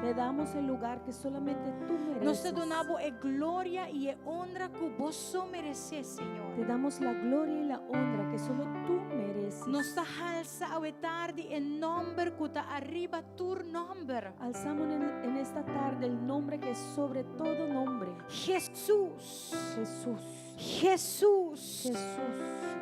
Te damos el lugar que solamente tú Nos ta mereces. duna bo e gloria i e honra ku bo so meresé, Señor. Te damos la gloria y la honra que solo tú mereces. Nos ta halsa awe tardi e nòmber ku ta ariba tur nòmber. Alzamos en, en esta tarde el nombre que es sobre todo nombre. Hesus. Jesús. Hesus. Jesús.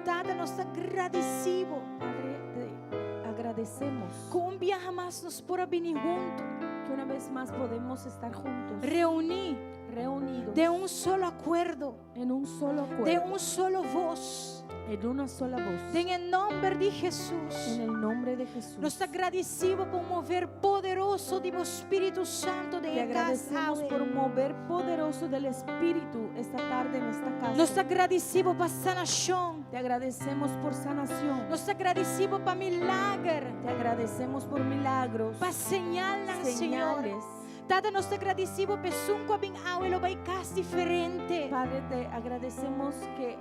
Tata, nos ta gradisí bo. Padre, te agradecemos Ku un biaha mas nos por a bini huntu. que una vez más podemos estar juntos, Reuní reunidos den un solo akuerdo, en un solo den cuerpo, un solo voz, en una sola voz, den e nòmber di Hesus. en el nombre de Jesús. Nos ta gradisí bo pa un mover poderoso di bo Spiritu Santu Te den e kas agradecemos awe. por un mover poderoso del Espíritu esta tarde en esta Nos casa. ta gradisí bo pa sanashon. Te agradecemos por sanación. Nos ta gradisí bo pa milager, Te agradecemos por milagros, pa señalnan, Señor. señales. Tata, nos ta gradisí bo pa esun ku a bin awe lo bai kas diferente. Padre, te agradecemos que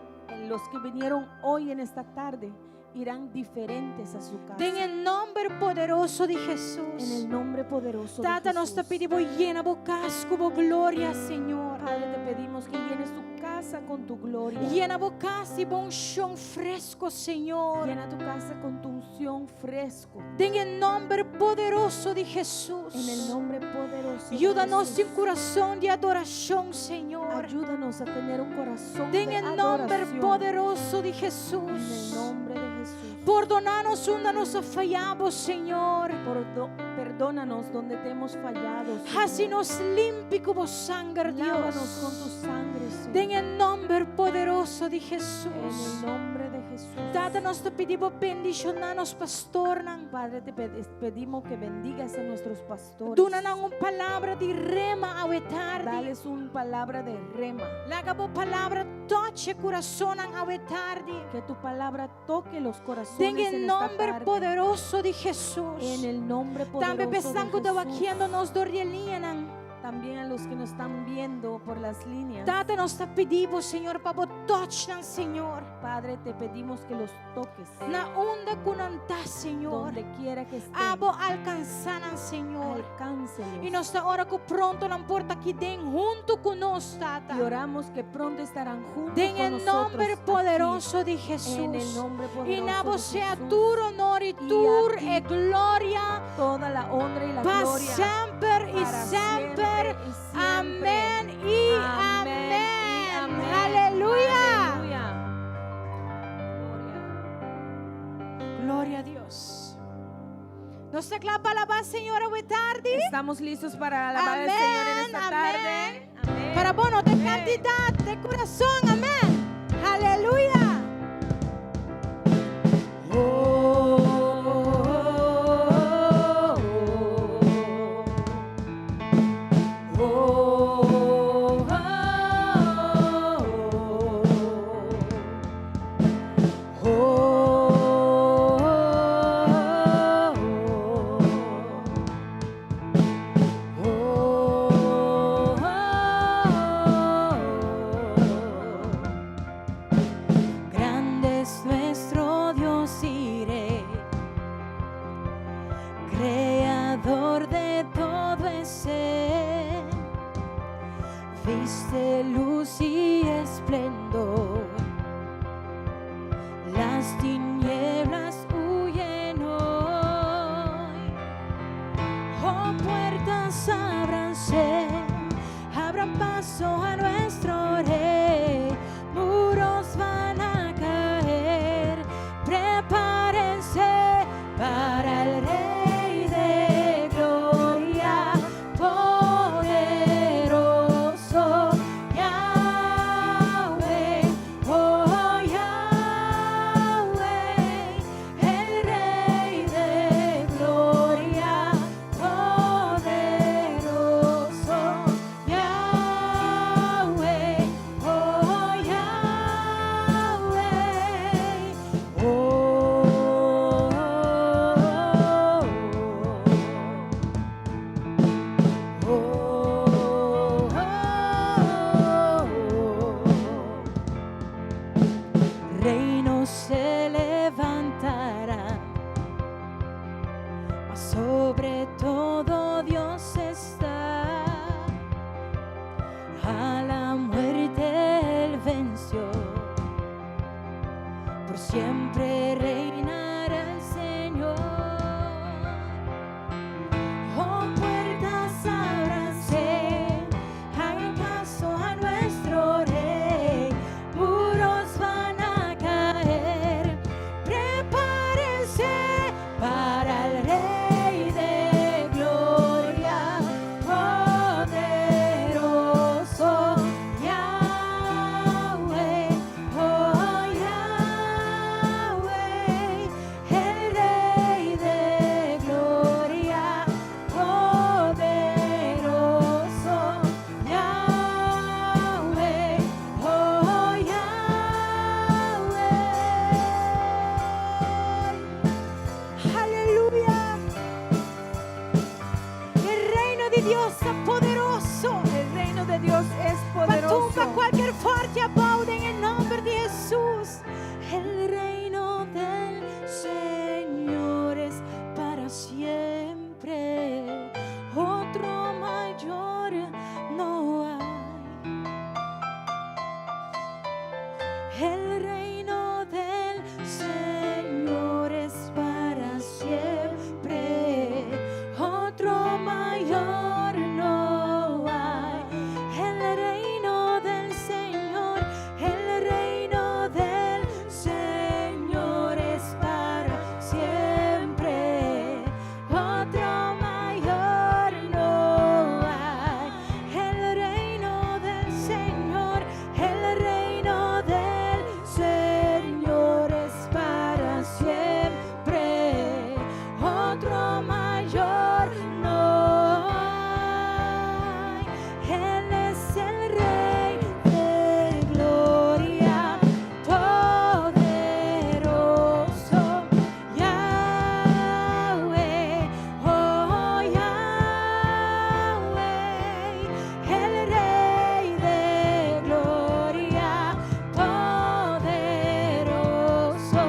los que vinieron hoy en esta tarde irán diferentes a su casa. Den e nòmber poderoso di En Hesus. el nombre poderoso de Tata, nos ta Jesús. pidi bo yena bo kas ku bo gloria, Señor. Padre, te pedimos que llenes tu casa con tu gloria. Yena bo kas di bo unshon fresku, Señor. Llena tu casa con tu unción fresco. Den e nòmber poderoso di Hesus. En el nombre poderoso de Yuda nos Jesús. tin kurason di adorashon, Señor. Ayúdanos a tener un corazón Den de e nòmber adoración. poderoso di En el Hesus. nombre de Jesús. Pordoná nos unda nos a faya bo, Señor. Perdónanos donde te hemos fallado. Señor. Hasi nos limpi ku bo sanger, Lávanos con tu Dios. sangre, Señor. Den e nòmber poderoso di En el Hesus. nombre de Jesús. Tata, nos ta pidi bo bendishoná nos pastornan. Padre, te pedimos que bendigas a nuestros pastores. Duna nan un palabra di rema awe tardi. Dales una palabra de rema. Laga bo palabra toka kurasonnan awe tardi. Que tu palabra toque los corazones Den en e esta nòmber tarde. poderoso di Hesus. En el nombre Tambe poderoso de pa esnan ku ta Jesús. wakiendo nos dor di liñanan. También a los que nos están viendo por las líneas. Tata, nos ta pidi bo, Señor, pa bo touch nan, Señor. Padre, te pedimos que los toques. Na unda ku nan ta, Señor. Donde quiera que estén. Abo alkansá nan, Señor. Alcáncelos. I nos ta ora ku pronto nan por ta aki den huntu ku nos, Tata. Y oramos que pronto estarán juntos Den con e nosotros nòmber aquí. poderoso di En el Hesus. nombre I poderoso na de bo sea Jesús. tur honor i I a tur ti e gloria Toda la honra y la pa gloria. semper i para semper. siempre y siempre. Amèn i Amén y amèn. amén. Aleluya. Aleluya. Gloria. Gloria a Dios. Nos ta kla pa alabá Señor awe tardi. Estamos listos para alabar al Señor en Amén, esta amén. tarde. Amén. Para bueno, de Amén. kantidat, di kurason. Amèn. Aleluya. Oh, oh, oh, oh, oh, oh. Grande es nuestro Dios y Rey, creador de todo es Él. Viste luz y esplendor, las tinieblas huyen hoy. Oh, puertas ábranse, abran paso a nuestro Rey. Muros van a caer, prepárense para el Rey de Gloria, poderoso Yahweh, oh Yahweh, el Rey de Gloria, poderoso Yahweh, oh Yahweh, oh, oh, oh, oh. Reinos se levantarán, mas sobre todo Dios está. Dios ta poderoso. El reino de Dios es Pa poderoso. tumba kualke fòrti abou den e nòmber di Hesus. El reino del Señor es para siempre. Otro mayor no hay. El reino del Señor es para siempre. Otro mayor no hay. El reino del Señor, el reino del Señor es para siempre. Otro mayor no hay. El reino del Señor, el reino del Señor es para siempre. Otro mayor no hay. Él es el Rey de gloria, poderoso. Yahweh, oh Yahweh, el Rey de gloria, poderoso.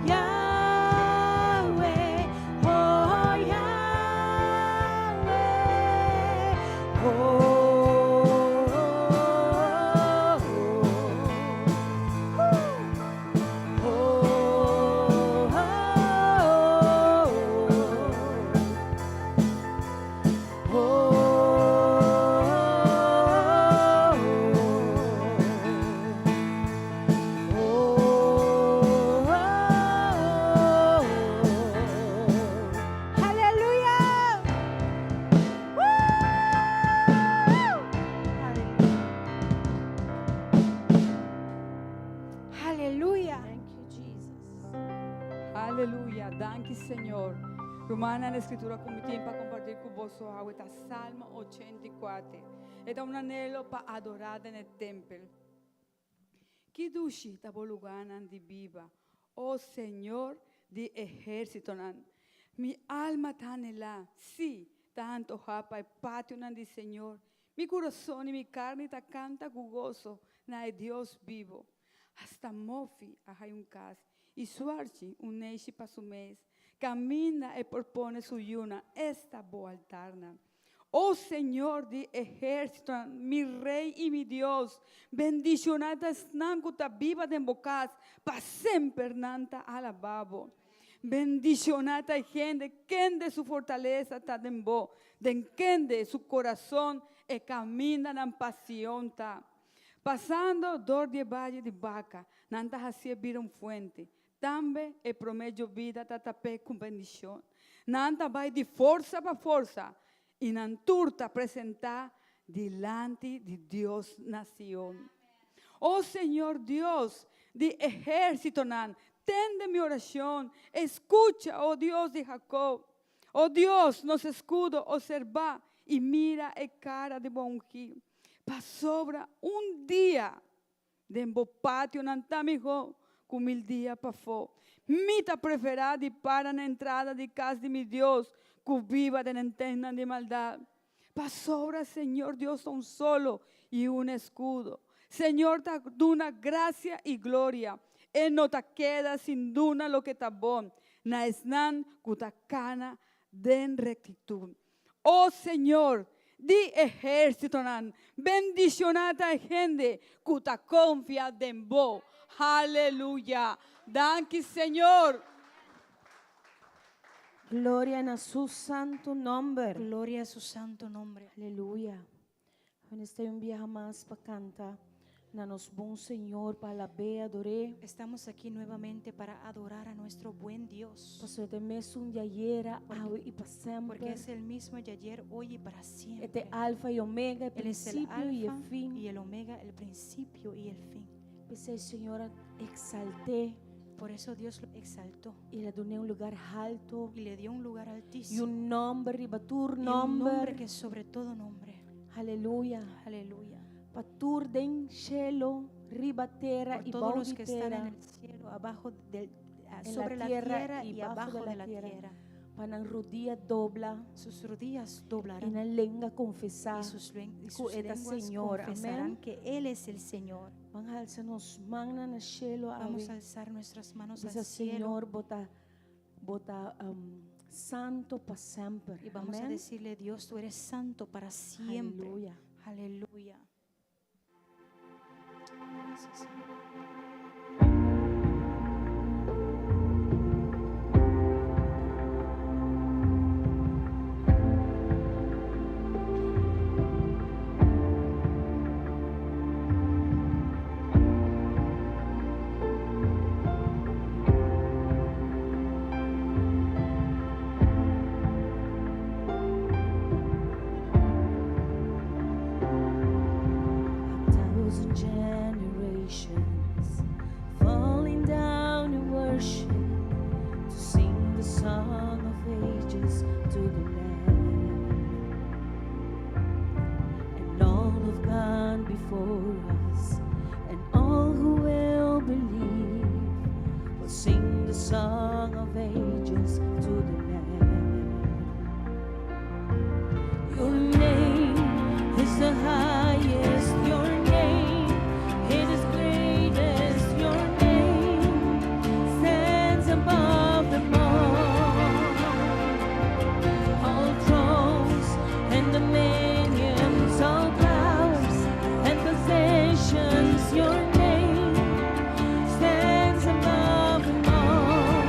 Yahweh, oh Yahweh, oh, oh, oh, oh, oh, oh, oh, oh. Aleluya! Woo! Aleluya! Thank you, Jesus. Aleluya, danki Señor. Rumannan, e skritura ku mi tin pa kompartí ku boso ta Salmo 84. E ta un anhelo pa adorá den tèmpel. Ki dushi ta bo lugánan di biba, o Señor di ehérsitonan. Mi alma ta anhelá, sí, ta antohá pa e pationan di Señor. Mi kurason i mi karni ta kanta ku goso na e Dios bibu. Asta mòfi a haya un kas i suarchi un neishi pa su mes. Kaminda e por pone su yunan, esta bo altarnan. O Señor di ehérsitonan, mi Rei i mi Dios, bendishoná ta esnan ku ta biba den bo kas, pa semper nan ta alabá bo. Bendishoná ta e hende kende su fortalesa ta den bo, den kende su kurason e kamindanan pa Sion ta. Pasando dor di e vaye di Baka, nan ta hasié bira un fuente. Tambe e promé yobida ta tap'é ku bendishon. Nan ta bai di forsa pa forsa, i nan tur ta presentá dilanti di Dios na Sion. O Señor Dios di ehérsitonan, tende mi orashon, skucha, o Dios di Jakob. O Dios, nos eskudo, opservá i mira e kara di bo ungí. Pasobra un dia den bo pationan ta mihó ku 1000 dia pafó. Mi ta preferá di para na entrada di kas di mi Dios, ku biba den tèntnan di maldat. Pasobra Señor Dios ta un solo i un eskudo. Señor ta duna grasia i gloria. E no ta keda sin duna loke ta bon. Na esnan ku ta kana den rektitut. O Señor, di ehérsitonan, bendishoná ta e hende ku ta konfia den bo. Aleluya. Danki Señor. Gloria na su santu nòmber. Gloria a su santo nombre. Aleluya. Nos ta un biaha mas pa kanta na nos bon Señor pa alab'é, ador'é. Estamos aquí nuevamente para adorar a nuestro buen Dios. Pasobra e ta e mesun di ayera, awe i pa semper. Porque es el mismo de ayer, hoy y para E ta siempre. alfa i omega, e Él es el prinsipio i e alfa fin. y el omega, el principio y el fin. P'esei Señor a eksalt'é Por eso Dios lo exaltó i el a dun'é un lugá altu y le dio un lugar i altísimo. un nòmber riba tur Y un nombre nòmber. que es sobre todo nombre. Aleluya. Aleluya. Pa tur den shelu, riba tera Por i todos bou los di que están en tera. el cielo, abajo del, ah, En la sobre la tierra tierra y y bajo abajo de la de la tierra. tierra. Pa nan rudia dobla. Sus rodillas I doblarán nan lenga konfesá y sus, y ku sus E ta lenguas Señor. confesarán Amèn. que Él es el Señor. Ban halsa nos mannan na shelu Vamos awe. a alzar nuestras manos al Bisa cielo Señor, bo ta bo ta um, santu pa semper. y vamos a Amèn. decirle, Dios, tú eres santo para siempre. Aleluya. Aleluya. Gracias, Señor. A thousand generations falling down in worship to sing the song of ages to the Lamb. And all who've gone before us, and all who will believe, will sing the song of ages to the Lamb. Your name is the highest, your name it is greatest, your name stands above them all. All thrones and dominions, all powers and possessions, your name stands above them all.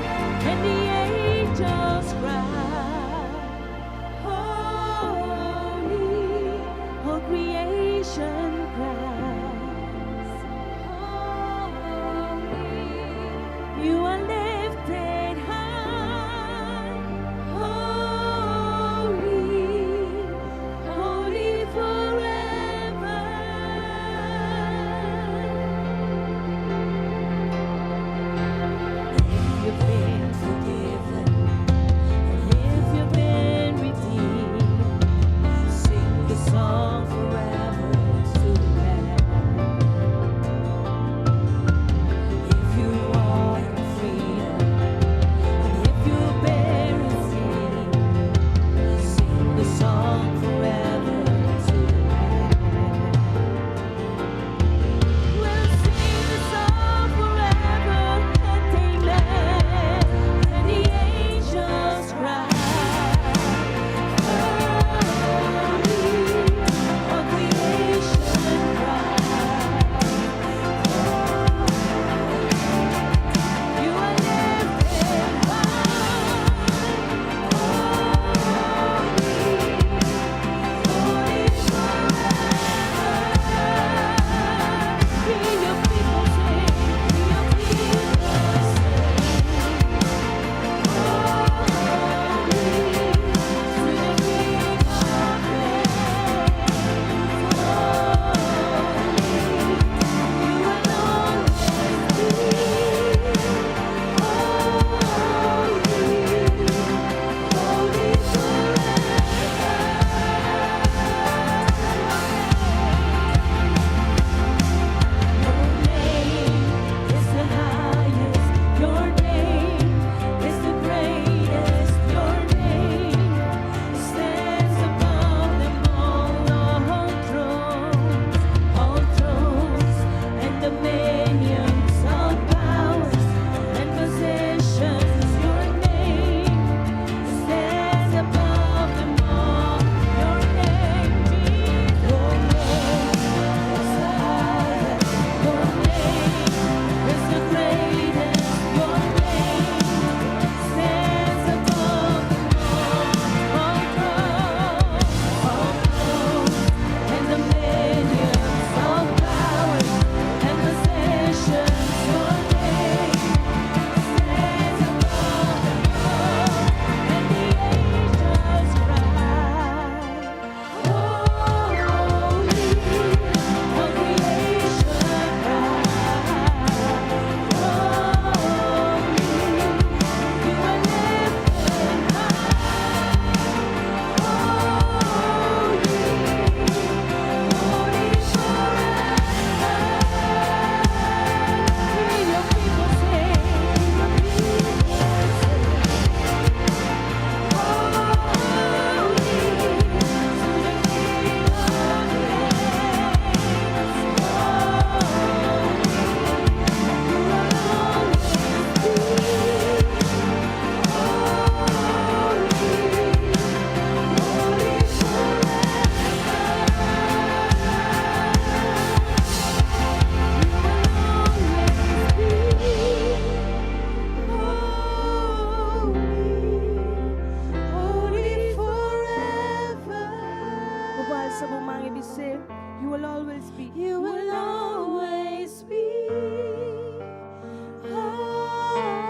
And the angels cry, Holy, all creation cries. Holy, you are lifted high. Holy, holy. Bo alsa bo man i bis'é. You will always be. You will always be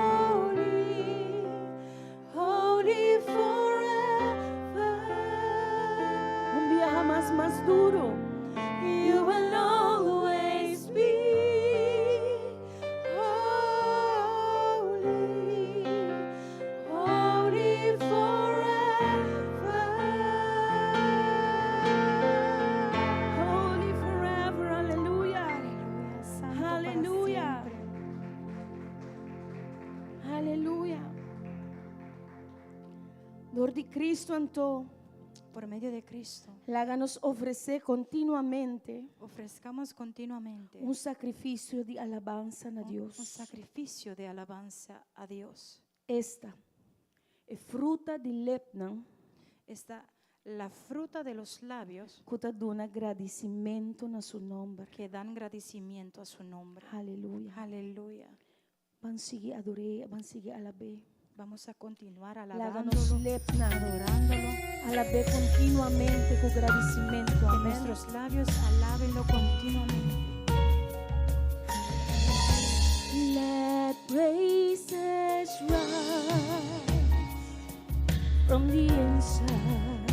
holy, holy forever. Un biaha mas, mas duru. You will always be holy, holy forever. Holy forever, aleluya. Aleluya. Santo para Aleluya. siempre. Aleluya. Dor di Kristu anto, Por medio de Cristo, laga nos ofresé kontinuamente ofrezcamos continuamente un sakrifisio di alabansa na Dios. un sacrificio de alabanza a Dios. Esta e fruta di lepnan Esta la fruta de los labios ku ta duna gradisimentu na su nòmber. Que dan gradicimiento a su nombre. Aleluya. Aleluya. Ban sigui ador'é, ban sigui alab'é. Vamos a continuar Laga nos alabándolo, lepnan adorándolo. Alab'é kontinuamente ku gradisimentu. Que Amèn. nuestros labios alábenlo continuamente. Let praises rise from the inside,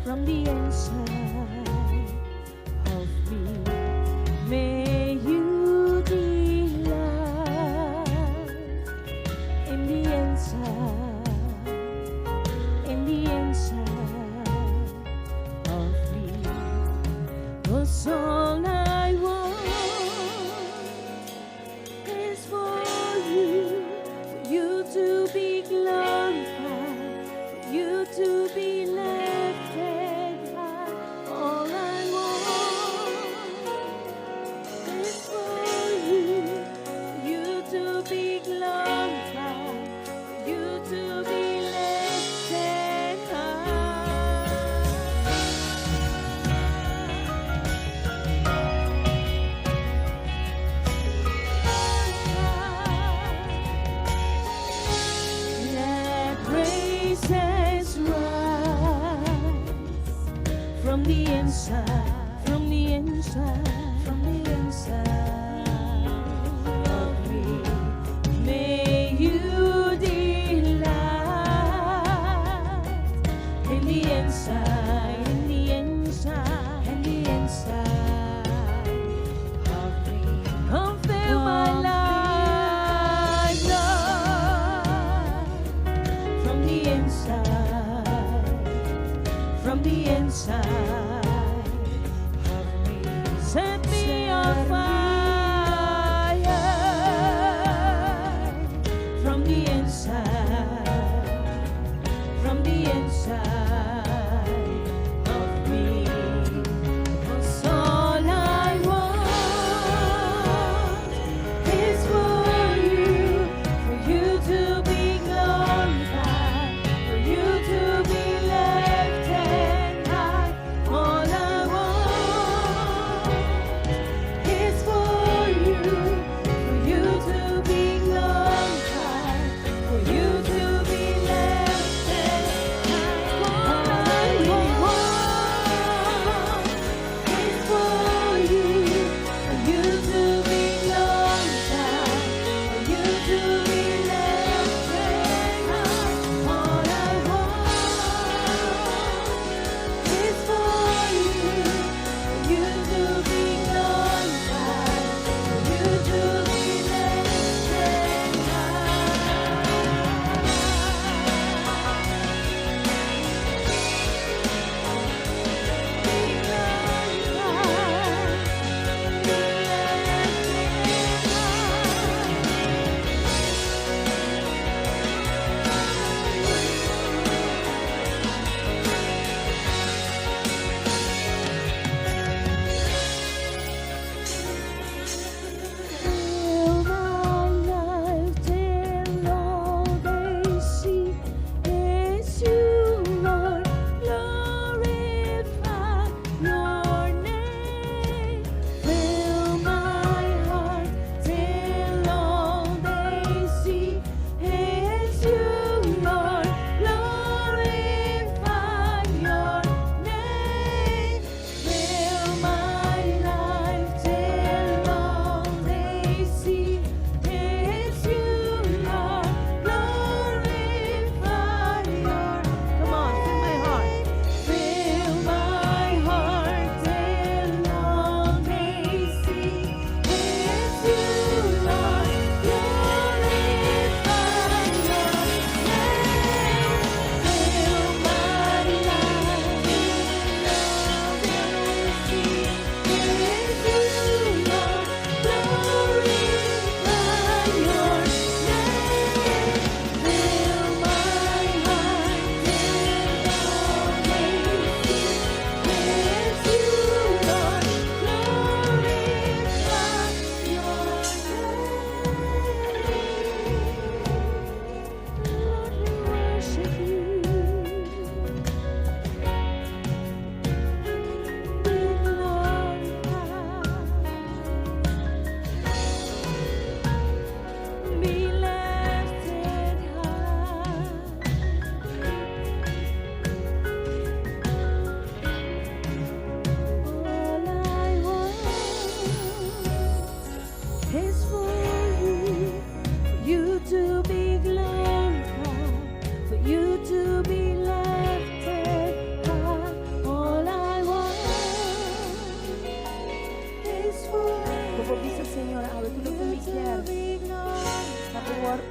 from the inside of me. May you delight in the inside, in the inside of me. 'Cause all I want is for you to be glorified, for you to be lifted high. All I want is for you to be glorified, for you to be lifted high. Let praises rise from the inside, from the inside, from the inside of me. May you delight in the inside, in the inside, in the inside of me. Come fill my life, Lord, from the inside, from the inside of me. Set me on fire from the inside, from the inside of me. 'Cause all I want is for you to be glorified, for you to be lifted high. All I want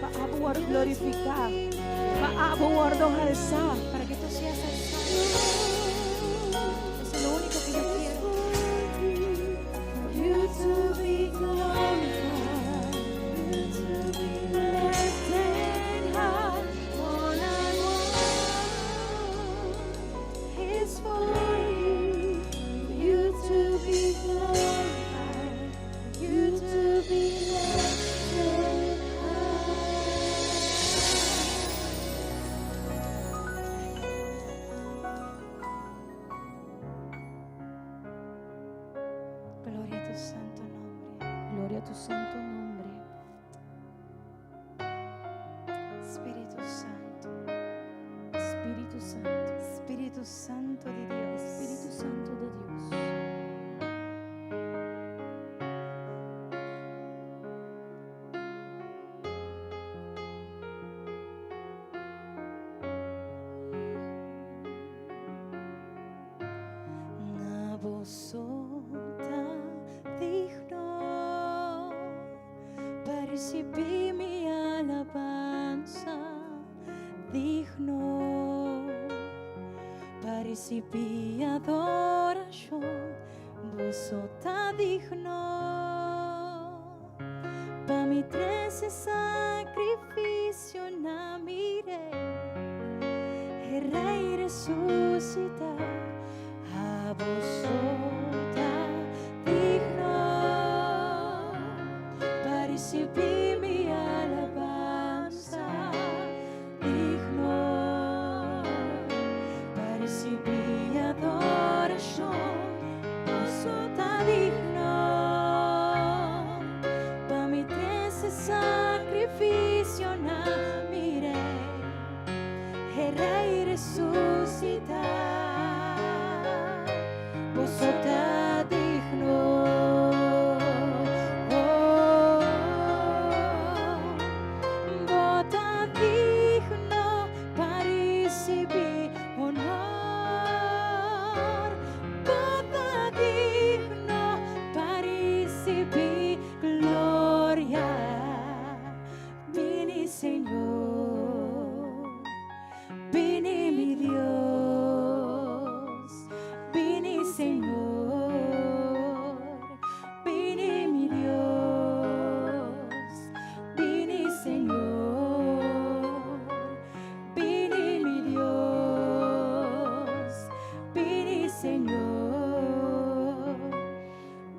Pa abo wòrdu glorifiká. Pa abo wòrdu halsá. Para que tú seas alzado. Eso es lo único que yo quiero. You to be glorified, you to be lifted high. All I want is for you, you to be glorified, you to be lifted high. Gloria a tu santo nombre. Gloria a tu santo nombre. Spiritu Santu. Espíritu Santo. Spiritu Santu di Dios. Espíritu Santo de Dios. Abo so ta digno pa risibí mi alabansa, digno pa risibí adorashon, bo so ta digno pa mi trese sakrifisio na mi Rei, e Rei resusitá. Abo so ta digno pa risibí mi alabansa, digno pa risibí adorashon, bo so ta digno pa mi trese sakrifisio na mi Rei, e Rei resusitá. Bo so ta digno. Oh, bo ta digno pa risibí honor. Bo ta digno pa risibí gloria. Bini Señor, bini mi Dios, bini Señor, bini mi Dios, bini Señor, bini mi Dios, bini Señor,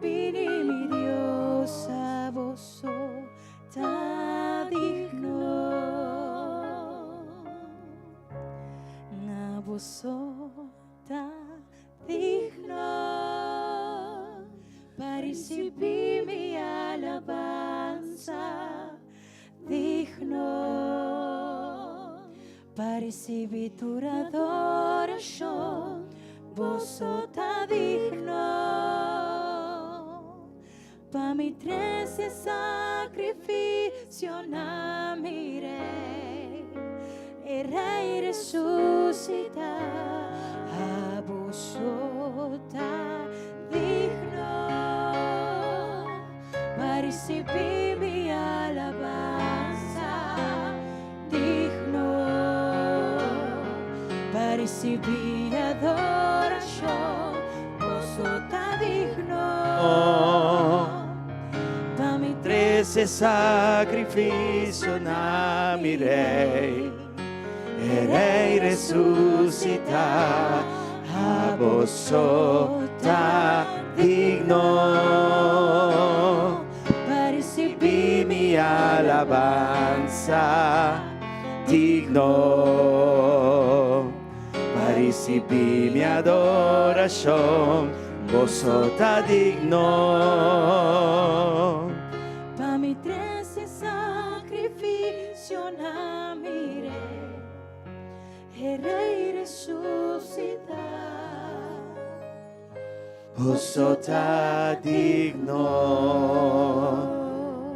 bini mi Dios, abo so ta digno. Abo so ta digno pa risibí mi alabansa, digno pa risibí tur adorashon, bo so ta digno pa mi trese sakrifisio na mi Rei, e Rei resusitá. Abo so ta digno pa risibí mi alabansa, digno pa risibí adorashon, bo so ta digno pa mi Trese sakrifisio na mi Rei, e Rei resusitá. Abo so ta digno pa risibí mi alabansa, digno pa risibí mi adorashon, bo so ta digno pa mi trese sakrifisio na mi Rei, e Rei resusitá. Bo so ta digno.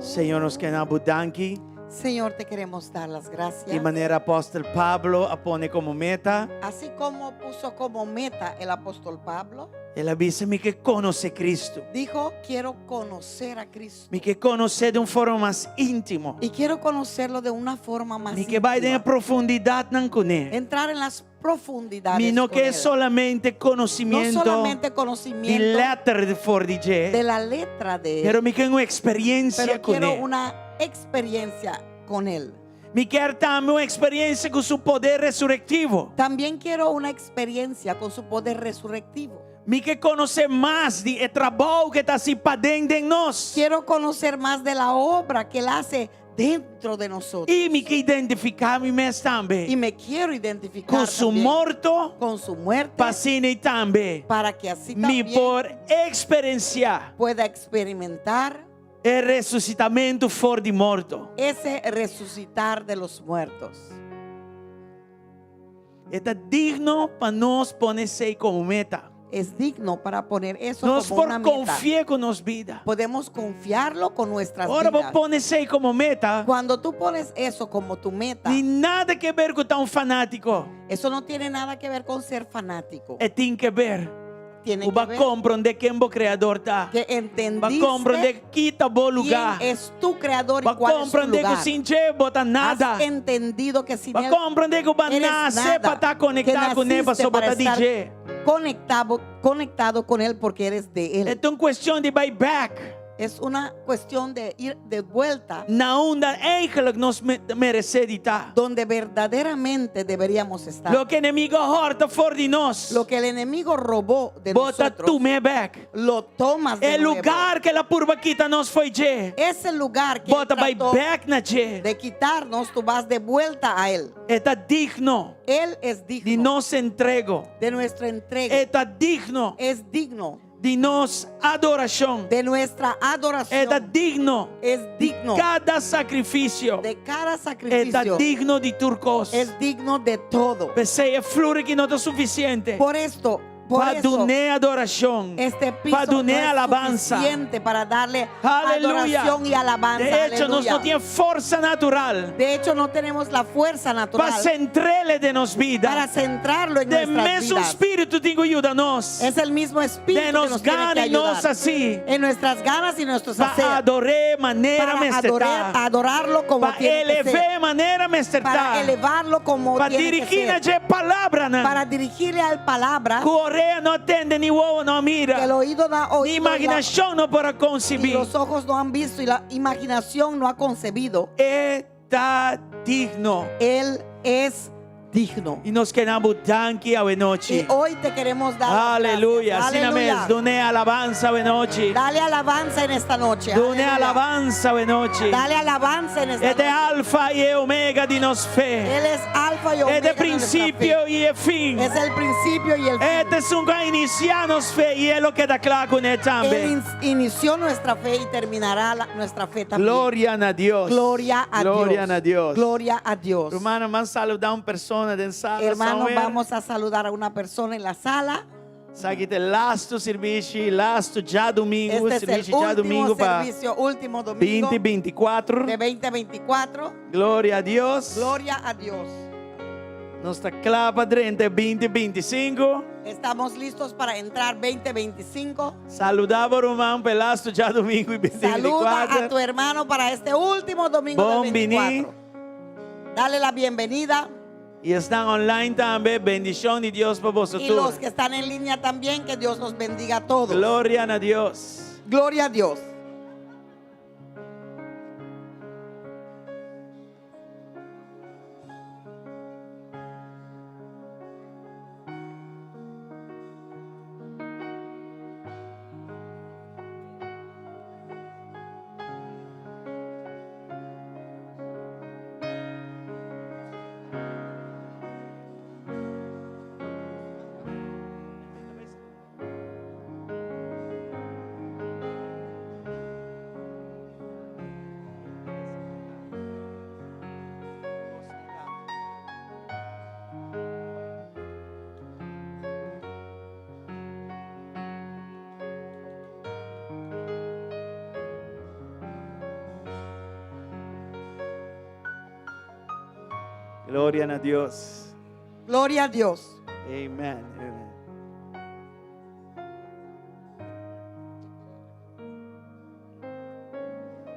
Señor, nos ke yama bo danki. Señor, te queremos dar las gracias. I manera apòstel Pablo a pone komo meta. Así como puso como meta el apóstol Pablo. El a bisa, Mi ke konosé Kristu. Dijo, Quiero conocer a Cristo. Mi ke konosé den un forma mas íntimo. Y quiero conocerlo de una forma más Mi ke bai den e profundidatnan kuné. Entrar en las profundidades Mi no con ke él. solamente No konosimiento solamente di conocimiento lèter for di dje, de la letra de él, pero mi ke un eksperensia pero quiero kuné. una experiencia con él. Mi kier tambe un eksperensia ku su poder resurektivo. También quiero una experiencia con su poder resurrectivo. Mi ke konosé mas di e trabou ku e ta hasi paden den nos. Quiero conocer más de la obra que él hace dentro de nosotros. I mi ke identifiká mi mes tambe. Y me quiero identificar Ku su también morto, con su muerte, pa asina ei tambe para que así mi también por eksperensiá pueda experimentar e resusitamentu for di morto. ese resucitar de los muertos. E ta digno pa nos pone esei komo meta. Es digno para poner eso Nos como por una meta. konfi'é ku nos bida. Podemos confiarlo con nuestras Ora bo vidas. pone esei komo meta, Cuando tú pones eso como tu meta, ni nada ke ber ku ta un fanátiko. eso no tiene nada que ver con ser fanático. E tin ke ber Tiene ku que bo a ver komprondé ken bo Kreador ta. que Bo a entendiste komprondé ki ta bo lugá. quién es tu creador Bo y a cuál es tu komprondé ku lugar. sin dje bo ta nada. Has entendido que sin Bo a él komprondé ku bo a eres nase nada, pa ta que konektá kuné naciste pasobra bo para ta di estar dje. conectado, conectado con él porque eres de él. E ta un kuestion di bai bèk. Es una cuestión de ir de vuelta Na unda eigenlijk nos meresé di ta. donde verdaderamente deberíamos estar. Loke enemigo a hòrta for di nos. Lo que el enemigo robó de Bo ta nosotros, tum'é bèk. lo tomas de E nuevo. lugar ku el a purba kita nos fo'i dje. Ese lugar que Bo él ta bai trató bèk na dje. de quitarnos, tú vas de vuelta a él. E ta digno Él es di digno nos entrego. de nuestra entrega. E ta digno Es digno di nos adorashon. de nuestra adoración. E ta digno Es digno di kada sakrifisio. de cada E ta sacrificio. digno di tur kos. Es digno de todo. P'esei e flur aki no ta sufisiente. Por esto, por Pa eso, dun'é adorashon. este piso Pa dun'é no es alabansa. suficiente para darle Aleluya. adoración y alabanza. De hecho, nos Aleluya. no tin forsa natural. De hecho, no tenemos la fuerza natural Pa sentr'é den nos bida. para centrarlo en De nuestras mesun vidas. spiritu tin ku yuda nos. Es el mismo espíritu De que nos nos tiene que gana i nos ayudar. hasi. En nuestras ganas y nuestros Pa hacer. ador'é manera Para mester adorar, ta. adorarlo como Pa tiene que ser. elev'é manera mester Para ta. elevarlo como Pa tiene que dirigí na ser. dje palabranan. Para dirigirle al palabra. Ku orea no a tende ni wowo no a mira. Que el oído no ha Ni oído y la imaginashon no por a konsibí. y los ojos no han visto y la imaginación no ha concebido. E ta digno. Él es digno. I nos ke yama bo danki awe nochi. Y hoy te queremos dar las Aleluya. gracias. Asina Aleluya. mes, dun'é alabansa awe nochi. Dale alabanza en esta noche. Dun'é Aleluya. alabansa awe nochi. Dale alabanza en esta E ta noche. alfa i omega di nos fe. Él es alfa y omega. E ta de nuestra prinsipio fe. i e fin. Es el principio y el fin. E ta esun ku a inisiá nos fe i e lo keda kla kuné tambe. Él inició nuestra fe y terminará nuestra fe también. Gloria na Dios. Gloria a Gloria Dios. na Dios. Gloria a Dios. Rumannan, ban saludá un persona den sala. Hermano, Samuel. vamos a saludar a una persona en la sala. Esaki ta e lastu servisio, lastu djadumingu, Este es el servisio dja último domingo pa servicio, último domingo 2024. de 2024. Gloria a Dios. Gloria a Dios. Nos ta kla pa drenta 2025. Estamos listos para entrar 2025. Saludá bo ruman pa e lastu djadumingu 2024. Saluda a tu hermano para este último domingo Bon del biní. 24. Dale la bienvenida. I esnan online tambe, bendishon di Dios pa boso Y tur. los que están en línea también, que Dios los bendiga a todos. Gloria na Dios. Gloria a Dios. Gloria na Dios. Gloria a Dios. Amen. Amen.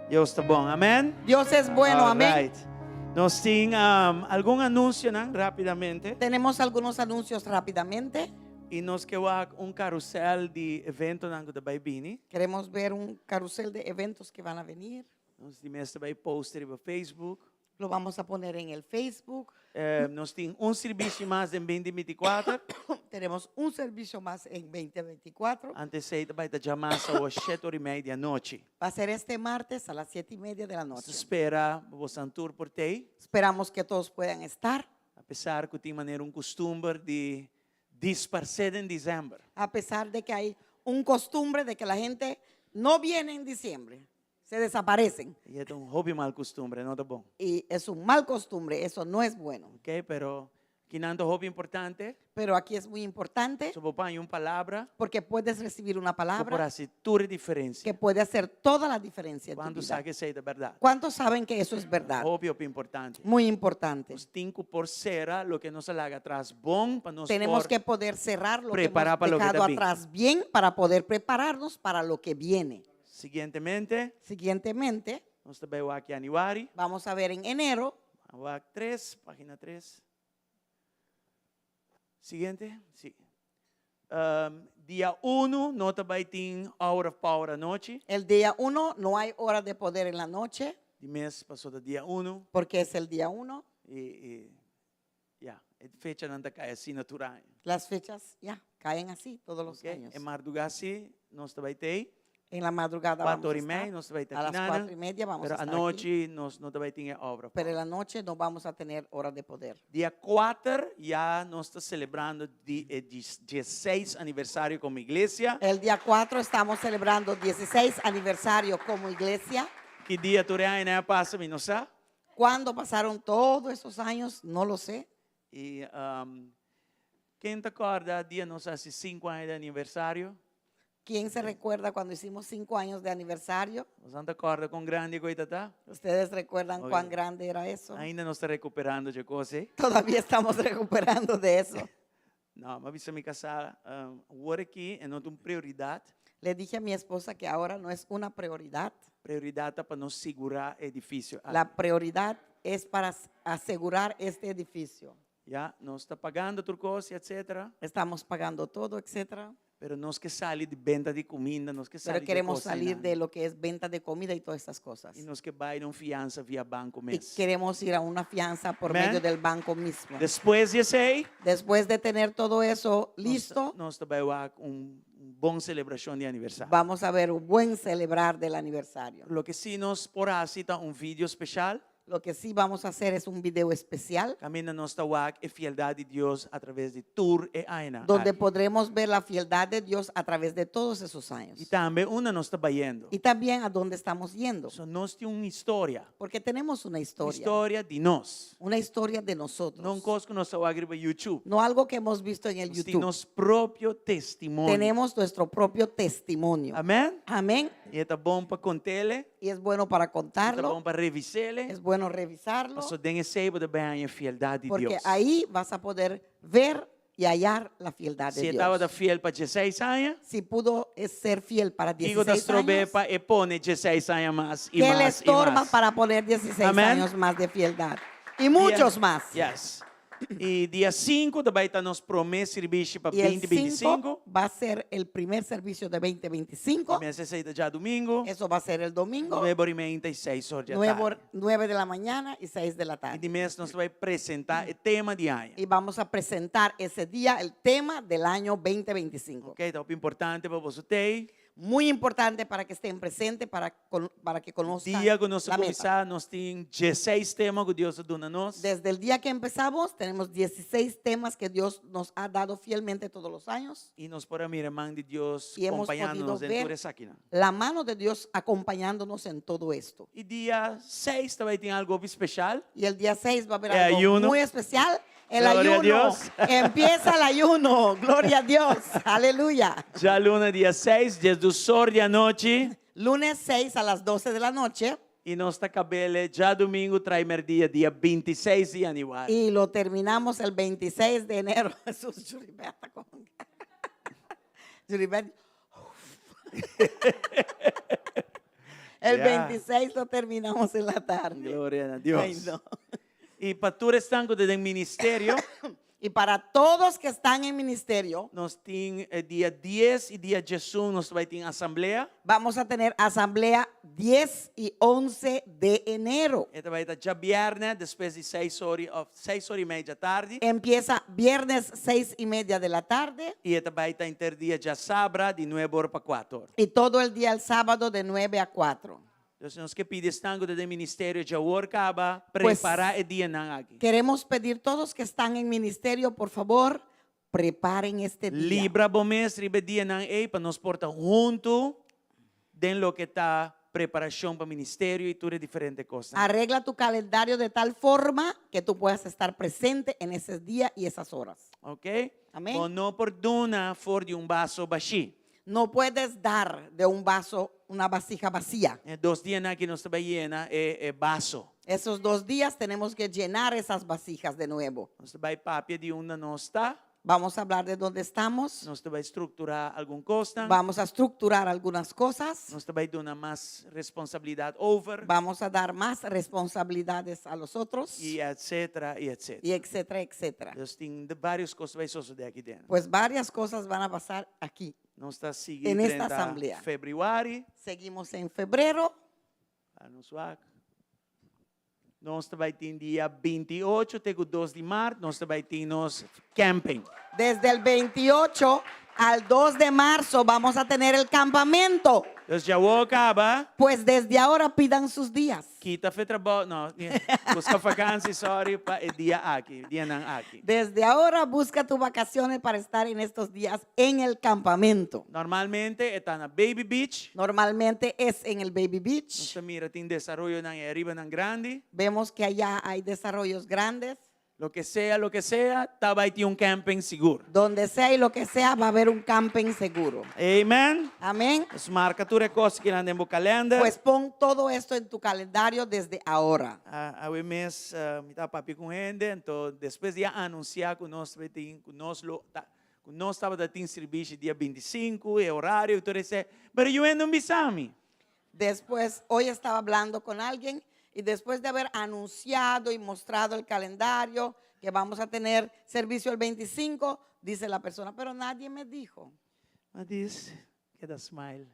Dios ta bon. Amen. Dios es bueno, All amén. right. Nos tin um, algun anuncionan rápidamente. Tenemos algunos anuncios rápidamente. I nos ke wak un carrusel di eventonan ku ta bai bini. Queremos ver un carrusel de eventos que van a venir. Nos di mes ta bai post riba Facebook. Lo vamos a poner en el Facebook. Eh, nos tin un servicio mas den 2024. Tenemos un servicio más en 2024. Anto esei ta bai ta djamars awo shete ora i mei di anochi. Va a ser este martes a las siete y media de la Nos ta noche. spera bosan tur por tei. Esperamos que todos puedan estar. Apesar ku tin manera un kustumber di disparsé den dizèmber. A pesar de que hay un costumbre de que la gente no viene en diciembre, se desaparecen. I e ta un hopi mal kustumbre, no ta bon. Y es un mal costumbre, eso no es bueno. Ok, pero kinan ta hopi importante. Pero aquí es muy importante So bo por haña un palabra porque puedes recibir una ku por palabra hasi tur e diferensia. que puede hacer toda la diferencia en tu Kuantu vida. sa ku esei ta bèrdat? ¿Cuántos saben que eso es verdad? Hopi hopi importante. Muy importante. Nos tin ku por sera loke nos a laga atras bon pa nos Tenemos por que poder cerrar lo que prepará hemos pa loke dejado ta bin. atrás bien para poder prepararnos para lo que viene. Siguientemente, Siguientemente, nos ta bai wak yanüari. vamos a ver en enero. Wak tres, página tres. Siguiente, sí. Um, dia 1 no ta bai tin Hour of Power anochi. El día 1 no hay hora de poder en la noche. Di mes paso ta dia 1. Porque es el día 1. I, i, ya, e fechanan ta kai asina tur aña. Las fechas, ya, caen así todos los Okay? años. E mardugá sí, nos ta bai tei. En la madrugada vamos Cuatro a hora y media estar. nos ta bai A las terminar, cuatro y media vamos pero a estar aquí. anochi nos no ta bai tin e obra. Pero en la noche no vamos a tener hora de poder. Dia 4 ya nos ta celebrando di, eh, 16 aniversario como iglesia. El día 4 estamos celebrando 16 aniversario como iglesia. Ki dia tur e añanan a pasa mi no sa. ¿Cuándo pasaron todos esos años? No lo sé. Y um, ken ta corda dia nos a hasi 5 aña di aniversario? ¿Quién se recuerda cuando hicimos 5 años de aniversario? Nos ta corda con grandi cu e ta? ¿Ustedes recuerdan Oye. cuán grande era eso? Ainda nos ta recuperando di e cos ey. Todavía estamos recuperando de eso. No, m'a bisa mi casá, um, awor aki e no ta un prioridad. Le dije a mi esposa que ahora no es una prioridad. Prioridad ta pa nos sigurá e edificio aki. La prioridad es para asegurar este edificio. Ya, nos ta pagando tur cos, etcétera. Estamos pagando todo, etcétera. Pero nos ke sali di benta di cuminda, nos ke Pero sali di queremos cosnan. salir de lo que es venta de comida y todas estas cosas. Y nos ke bay na un fianza via banco Y mes. queremos ir a una fianza por Amén. medio del banco mismo. Despues di esey, Después de tener todo eso listo, nos ta bay wak un bon celebracion di aniversario. vamos a ver un buen celebrar del aniversario. Loke si nos por haci ta un video special. Lo que sí vamos a hacer es un video especial. Caminda nos ta wak e fieldad di Dios a traves di tur e añanan Donde aki. podremos ver la fieldad de Dios a través de todos esos años. Y tambe unda nos ta bayendo. Y también a dónde estamos yendo. So nos tin un historia. Porque tenemos una historia. Historia di nos. Una historia de nosotros. No un cos cu nos a wak riba YouTube. No algo que hemos visto en el Nos tin YouTube. nos propio testimonio. Tenemos nuestro propio testimonio. Amén. Amén. Y e ta bon pa cont'e. Y es bueno para E ta contarlo. bon pa revis'e. Es bueno revisarlo. Paso den esey bo ta bay haña fieldad di Porque Dios. ahí vas a poder ver y hallar la fieldad de Si e Dios. tabata fiel pa dieseis aña, Si pudo ser fiel para Kiko ta 16 strob'é años, pa e pone dieseis aña mas y ¿qué le mas y estorba mas? para poner 16 Amén. años más de fieldad? Y muchos Dia, más. Yes. Y dia 5 ta bay ta nos prome servicio pa Y el binti binti 5 cinco. va a ser el primer servicio de 2025. Mester esey ta djadumingo. Eso va a ser el domingo. Nuebe or y meinta y seis or di Nueve tarde. 9 de la mañana y 6 de la Y tarde. di mes nos ta bay presenta e tema di aña. Y vamos a presentar ese día el tema del año 2025. Ok, ta hopi importante pa boso tei. Muy importante para que estén presentes, para que conozcan Dia ku nos la meta. kuminsá, nos tin dieseis tema ku Dios a duna nos. Desde el día que empezamos, tenemos 16 temas que Dios nos ha dado fielmente todos los años. I nos por a mira man di Dios Y hemos kompañándonos podido den ver tur esakinan. la mano de Dios acompañándonos en todo esto. I dia 6 ta bai tin algo hopi spesial. Y el día 6 va a haber El algo ayuno. muy especial. El Gloria a ayuno. Dios. Empieza el ayuno. Gloria a Dios. Aleluya. Djaluna dia 6, diesdos or di anochi. Lunes 6 a las 12 de la noche. I nos ta kab'é djadumingu traimerdia dia 26 di yanüari. Y lo terminamos el 26 de enero. Jesús, Juribeth ta con. Juribeth. El 26 lo terminamos en la tarde. Gloria na Dios. Ay, no. I pa tur esnan ku ta den ministerio. Y para todos que están en ministerio. Nos tin dia dies i dia diesun nos ta bai tin asamblea. Vamos a tener asamblea dies y once de enero. E ta bai ta djabièrnè despues di seis ora òf seis ora i mei djatardi. Empieza viernes seis y media de la tarde. I e ta bai ta henter dia djasabra di nuebe ora pa kuater or. Y todo el dia el sábado de nuebe a cuatro. Entonces nos ke pidi esnan ku ta den ministerio djawor kaba prepará e dianan aki. Queremos pedir todos que están en ministerio por favor preparen este dia. Libra bo mes riba e dianan ei pa nos por ta huntu den loke ta preparashon pa ministerio i tur e diferente kosnan. Arregla tu calendario de tal forma que tu puedas estar presente en ese dia y esas horas. Ok? Amén. Bo no por duna for di un baso bashí. No puedes dar de un vaso, una vasija vacía. E dos dianan aki nos ta bai yena e e baso. Esos dos días tenemos que llenar esas vasijas de nuevo. Nos ta bai papia di unda nos ta. Vamos a hablar de donde estamos. Nos ta bai strukturá algun kosnan. Vamos a estructurar algunas cosas. Nos ta bai duna mas responsabilidat over. Vamos a dar más responsabilidades a los otros. I etcetera i etcetera. Y etcétera, etcétera. Dus tin varios kos ta bai sosodé aki den. Pues varias cosas van a pasar aquí. Nos ta sigui En esta drenta asamblea. febrüari. Seguimos en febrero. A nos wak. Nos ta bai tin dia 28 te ku 2 di mart, nos ta bai tin nos camping. Desde el 28 al 2 de marzo vamos a tener el campamento. Dus djawor kaba. Pues desde ahora pidan sus días. Kita fe trabou, no, buska vakansi, sorry, pa e dia aki, dianan aki. Desde ahora busca tus vacaciones para estar en estos días en el campamento. Normalmente e ta na Baby Beach. Normalmente es en el Baby Beach. Nos ta mira tin desaroyonan e aribanan grandi. Vemos que allá hay desarrollos grandes. Loke sea, loke sea, ta bai tin un camping sigur. Donde sea y lo que sea va a haber un camping seguro. Amen. Amén. Pues marca tur e cos kinan den bo kalender. Pues pon todo esto en tu calendario desde ahora. Awe mes mi ta papia cu hende, anto despues di a anuncia cu nos tabata tin, cu nos lo ta, cu nos tabata tin sirbishi dia 25, e horario y tur esey, pero yu hende no bisa mi. Despues, hoy estaba hablando con alguien y después de haber anunciado y mostrado el calendario que vamos a tener servicio el 25, dice la persona, pero nadie me dijo. Ma dis, keda smile.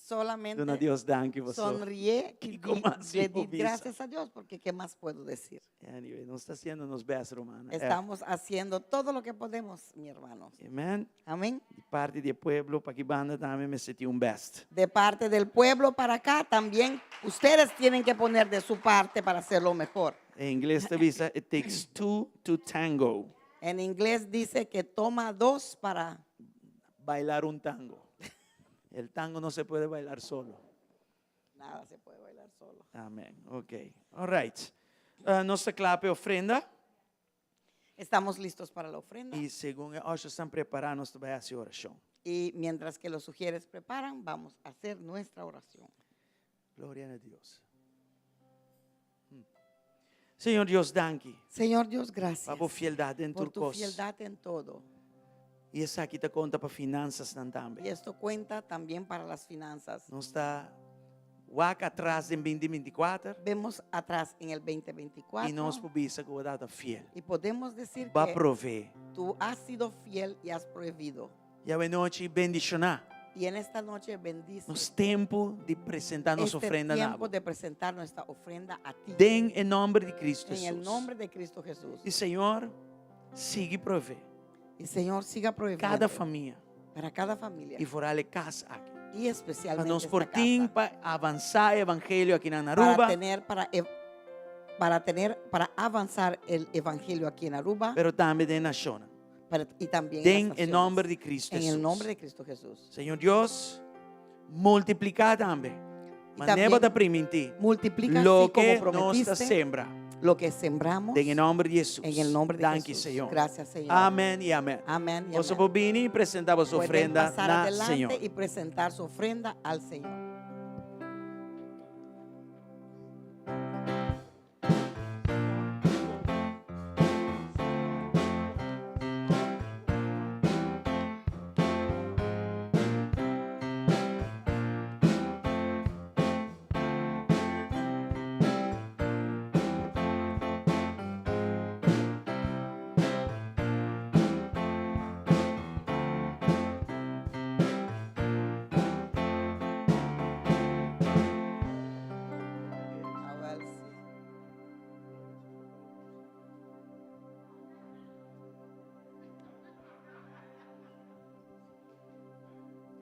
Solamente Duna Dios danki boso. sonríe y Kiko mas le si di bo bisa? gracias a Dios, porque ¿qué más puedo decir? Anyway, nos ta haciendo nos best, rumannan. Estamos haciendo todo lo que podemos, mi hermanos. Amen. Amén. Di parti di e pueblo pa aki banda tambe mester tin un best. De parte del pueblo para acá también ustedes tienen que poner de su parte para hacerlo mejor. En ingles ta bisa it takes two to tango. En inglés dice que toma dos para Bailar un tango. El tango no se puede bailar solo. Nada se puede bailar solo. Amen. Ok. All right. Uh, nos ta kla pa e ofrenda. Estamos listos para la ofrenda. Y segun e ushers están prepará, nos ta bai hasi oracion. Y mientras que los sugieres preparan, vamos a hacer nuestra oración. Gloria na Dios. Hmm. Señor Dios, danki. Señor Dios, gracias. Pa bo fieldad den Por tur tu kos. fieldad en todo. Y esaki ta konta pa finanzasnan tambe. Y esto cuenta también para las finanzas. Nos ta wak atras den binti binti kuater. Vemos atrás en el 2024. Y nos por bisa ku bo tata fiel. Y podemos decir Bo a que provee. tú has sido fiel y has proveído. Y awe nochi bendiciona. Y en esta noche bendice. Nos tempo di presenta nos este ofrenda na tiempo bo. de presentar nuestra ofrenda a ti. Den e nomber di Cristo En el Jesús. nombre de Cristo Jesús. Y Señor, sigui provee. Y Señor, siga proveyendo. Cada famia. Para cada familia. Y foral e cas aki. Y especialmente Pa nos esta por tin casa. pa avansa e evangelio aki na Aruba. Para tener, para ev-, para tener, para avanzar el evangelio aquí en Aruba. Pero tambe den nacionnan. Para, y también en Den las e naciones. nomber di Cristo En el Jesús. nombre de Cristo Jesús. Señor Dios, multiplica tambe. Y Manera también bo ta primintí. multiplica así Loke como nos ta prometiste. sembra. Lo que sembramos. Den e nomber di Jesús. En el nombre de Danki, Jesús. Señor. Gracias, Señor. Amén y amén. Amén y Boso amén. por bini y presenta boso Pueden ofrenda pasar na adelante Señor. y presentar su ofrenda al Señor.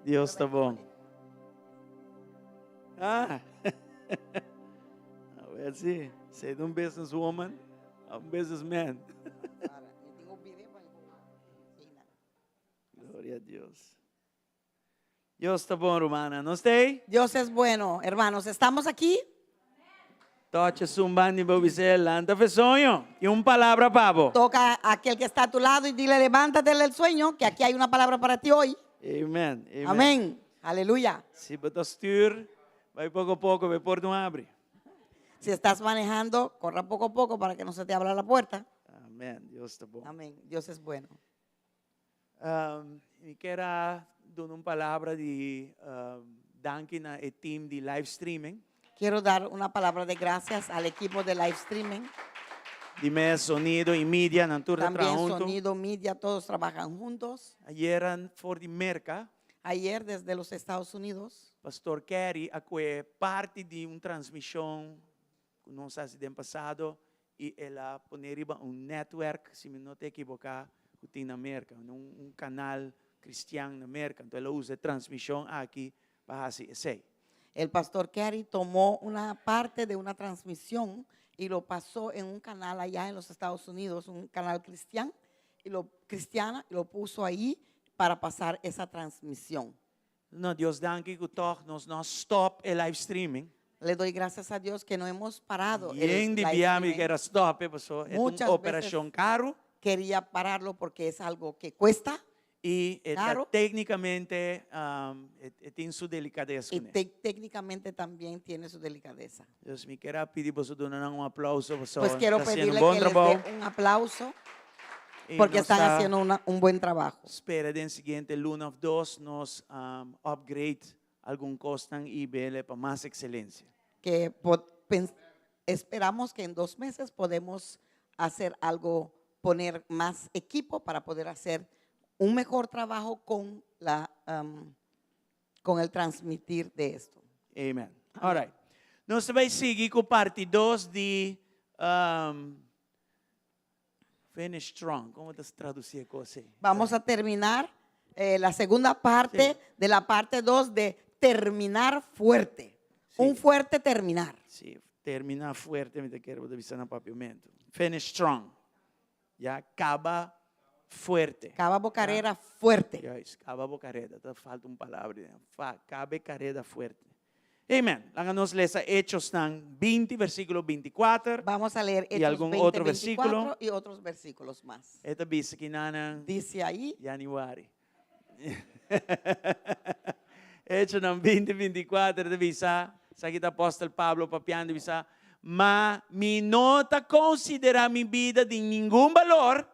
Dios ta bon. Ah. A ver si. Sei un businesswoman, un businessman. Gloria a Dios. Dios ta bon, rumannan. Nos t'ei? Dios es bueno, hermanos. ¿Estamos aquí? Tocha esun band'i bo bis'é, Lanta f'e soño, tin un palabra pa bo. Toca a aquel que está a tu lado y dile, levántate del sueño, que aquí hay una palabra para ti hoy. Amen. Amen. Amén. Aleluya. Si bo ta stuur, bai poko poko, p'e porta no abri. Si estás manejando, corra poco a poco para que no se te abra la puerta. Amén. Dios ta bon. Amén. Dios es bueno. Mi kier a duna un palabra di danki na e team di live streaming. Quiero dar una palabra de gracias al equipo de live streaming. Di mes sonido y media nan tur ta traha También hunto. sonido, media, todos trabajan juntos. Ayera for di Merca. Ayer desde los Estados Unidos. Pastor Kerry a kue parti di un transmision ku nos hasi den pasado i el a pone riba un netwerk, si mi no ta ekiboká, ku tin na Merka, un kanal kristian na Merka. Anto el a usa e transmishon aki pa hasi esei. El pastor Kerry tomó una parte de una transmisión y lo pasó en un canal allá en los Estados Unidos, un canal cristian, y lo, cristiana, y lo puso ahí para pasar esa transmisión. No, Dios danki ku tòg nos no a stòp e live streaming. Le doy gracias a Dios que no hemos parado el Yen di live bia mi streaming. ker a stòp e paso e ta un Muchas operashon karu. Quería pararlo porque es algo que cuesta I e ta caro. téknikamente e tin su delikades Y kuné. técnicamente también tiene su delicadeza. Dus mi ker a pidi boso duna nan un aplauso paso Pues quiero ta hasiendo un pedirle bon que les trabou. dé un aplauso I porque nos están ta haciendo una, un buen trabajo. Spera den siguiente luna of dos nos upgrade algun cosnan y bele pa mas excelencia. Que esperamos que en dos meses podemos hacer algo, poner más equipo para poder hacer un mejor trabajo con la, con el transmitir de esto. Amen. All right. Nos ta bay sigui cu parti dos di Finish Strong. Como ta traduci e cos ey? Vamos a terminar eh, la segunda parte Sí. de la parte 2 de terminar fuerte. Sí. Un fuerte terminar. Sí, termina fuerte, mi ta kere bo ta bisa na papiamento. Finish strong. Ya, caba fuerte. Caba bo carera fuerte. Juist, caba bo careda. Ta falta un palabra. Fa, cabe careda fuerte. Amen. Laga nos lesa Hechosnan 20, versículo 24. Vamos a leer Y Hechos algún 20, otro versículo. 24 y otros versículos más. E ta bisa kinanan Dice ahí, Januari. Echonan 20, 24 ta bisa, esaki ta apòstel Pablo papiando, bisa, Ma mi no ta konsiderá mi bida di ningun balor,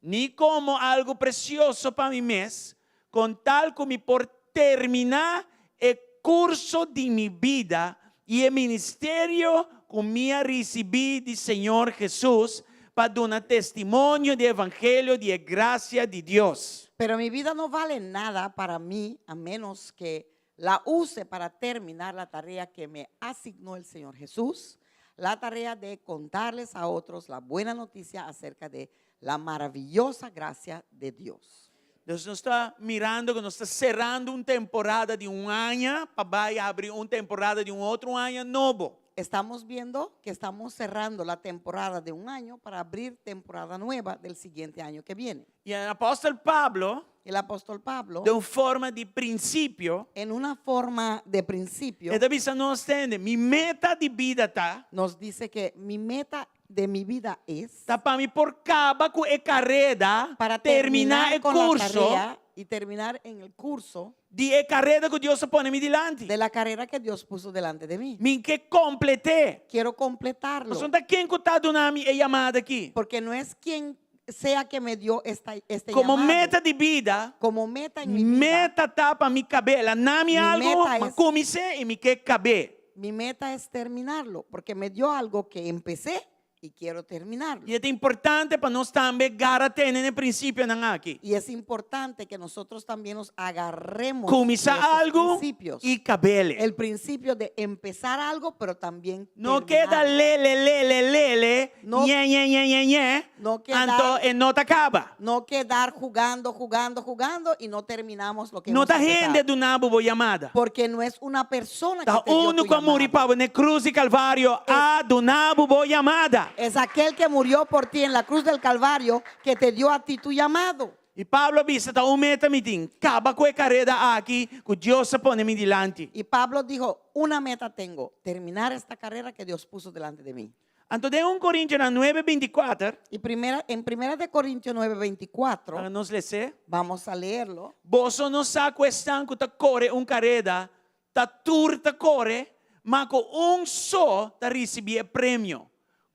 ni komo algu presioso pa mi mes, kon tal ku mi por terminá e kurso di mi bida i e ministerio ku mi a risibí di Señor Hesus pa duna testimonio di e evangelio di e grasia di Dios. Pero mi vida no vale nada para mi a menos que la use para terminar la tarea que me asignó el Señor Jesús, la tarea de contarles a otros la buena noticia acerca de la maravillosa gracia de Dios. Dus nos ta mirando ku nos ta serando un temporada di un aña pa bai abri un temporada di un otro aña nobo. Estamos viendo que estamos cerrando la temporada de un año para abrir temporada nueva del siguiente año que viene. I e apòstel Pablo, El apóstol Pablo, den un forma di prinsipio, en una forma de principio, e ta bisa nos tende, mi meta di bida ta, nos dice que mi meta de mi vida es ta pa mi por kaba ku e kareda, para terminá terminar e con la kurso tarea y terminar en el curso di e kareda ku Dios a pone mi dilanti. de la carrera que Dios puso delante de mí. Mi ke komplet'é. Quiero completarlo. Pasobra ta ken ku ta duna mi e yamada aki? Porque no es quien sea que me dio esta, este Komo llamado. meta di bida, Como meta en mi mi vida, meta ta pa mi kab'é. El a na mi Mi algu, meta ma es- kumins'é i mi ke kab'é. mi meta es terminarlo, porque me dio algo que empecé. y quiero terminarlo. I e ta importante pa nos tambe gara tene na e prinsipionan aki. Y es importante que nosotros también nos agarremos de Kuminsá estos algu principios. i kab'el. El principio de empezar algo, pero también No keda terminarlo. lele, lele, lele, No- ñe, ñe, ñe, ñe, ñe, No quedar- anto e no ta kaba. No quedar jugando, jugando, jugando y no terminamos lo que No hemos ta hende empezado. duna bo bo yamada. Porque no es una persona que Ta te dio unu tu ku a muri llamado. pa bo na krus di Kalvario a duna bo bo yamada. Es aquel que murió por ti en la cruz del Calvario que te dio a ti tu llamado. I Pablo a bisa, Ta un meta mi tin, kaba ku e kareda aki ku Dios a pone mi dilanti. Y Pablo dijo, una meta tengo, terminar esta carrera que Dios puso delante de mí. Anto den un Korintionan nuebe bintikuater, Y primera, en Primera de Corintios 9, laga nos les'é. vamos a leerlo. Boso no sa ku esnan ku ta kore un kareda, ta tur ta kore, ma ku un so ta risibí e premio.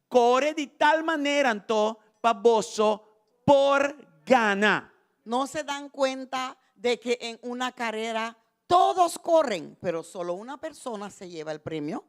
Kore di tal manera anto pa boso por gana. No se dan cuenta de que en una carrera todos corren, pero solo una persona se lleva el premio.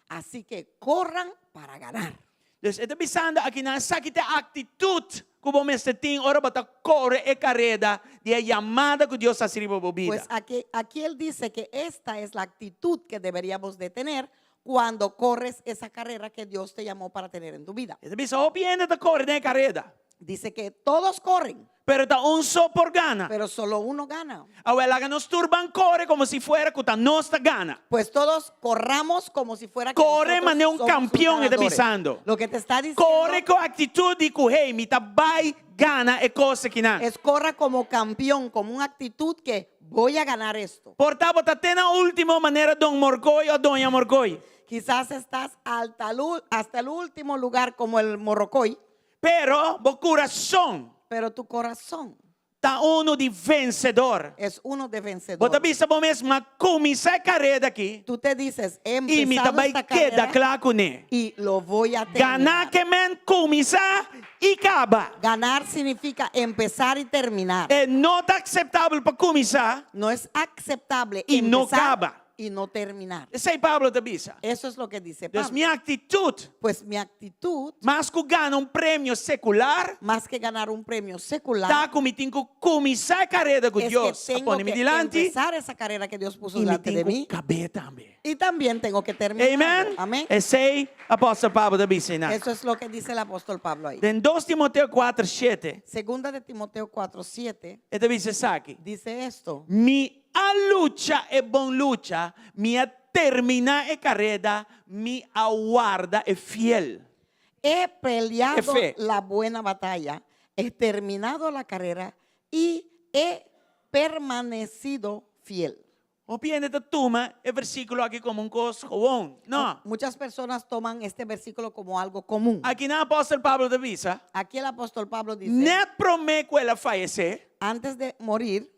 Así que corran para ganar. Dus e ta bisando akinan esaki ta e aktitut ku bo mester tin ora bo ta kore e kareda di e yamada ku Dios hasi riba bo bida. Pues aquí, aquí él dice que esta es la actitud que deberíamos de tener cuando corres esa carrera que Dios te llamó para tener en tu vida. E ta bisa hopi hende ta kore den e kareda. Dice que todos corren, Pero ta un so por gana. pero solo uno gana. Awel, laga nos tur ban kore komo si fuera ku ta nos ta gana. Pues todos corramos como si fuera que Kore nosotros manera un somos los kampion, e ta ganadores. bisando. Lo que te está diciendo Kore ku aktitut di ku, hey, mi ta bai gana e kos akinan. es corra como campeón, como una actitud que voy a ganar esto. Por ta bo ta te na último manera Don Morgoy o Doña Morgoy. Quizás estás hasta el último lugar como el morrocoy. Pero bo kurason Pero tu corazón ta uno di vencedor. es uno de vencedor. Bo ta bisa bo mes, m'a kuminsá e kareda aki Tú te dices, he i mi ta empezado bai esta keda carrera kla kuné. y lo voy a Ganá terminar. ke men kuminsá i kaba. Ganar significa empezar y terminar. E no ta akseptabel pa kuminsá No es aceptable i no empezar kaba. y no terminar. Esei Pablo ta bisa. Eso es lo que dice Dus Pablo. mi aktitut, Pues mi actitud, mas ku gana un premio sekular, más que ganar un premio secular, ta ku mi tin ku kuminsá e kareda ku es que Dios a tengo pone mi que dilanti empezar esa carrera que Dios puso i mi delante tin de ku mí. kab'é tambe. Y también tengo que terminar. Amen? Amén. Esei apòstel Pablo ta bisa einan. Eso es lo que dice el apóstol Pablo ahí. Den dos Timoteo kuater shete, Segunda de Timoteo 4, 7 e ta bisa esaki. dice esto. Mi a lucha e bon lucha, mi a terminá e kareda, mi a warda e fiel. He peleado E fe. la buena batalla, he terminado la carrera y he permanecido fiel. Hopi hende ta tuma e versíkulo aki komo un kos gewon. No. Muchas personas toman este versículo como algo común. Akinan apòstel Pablo ta bisa, Aquí el apóstol Pablo dice, nèt promé ku el a fayesé, antes de morir,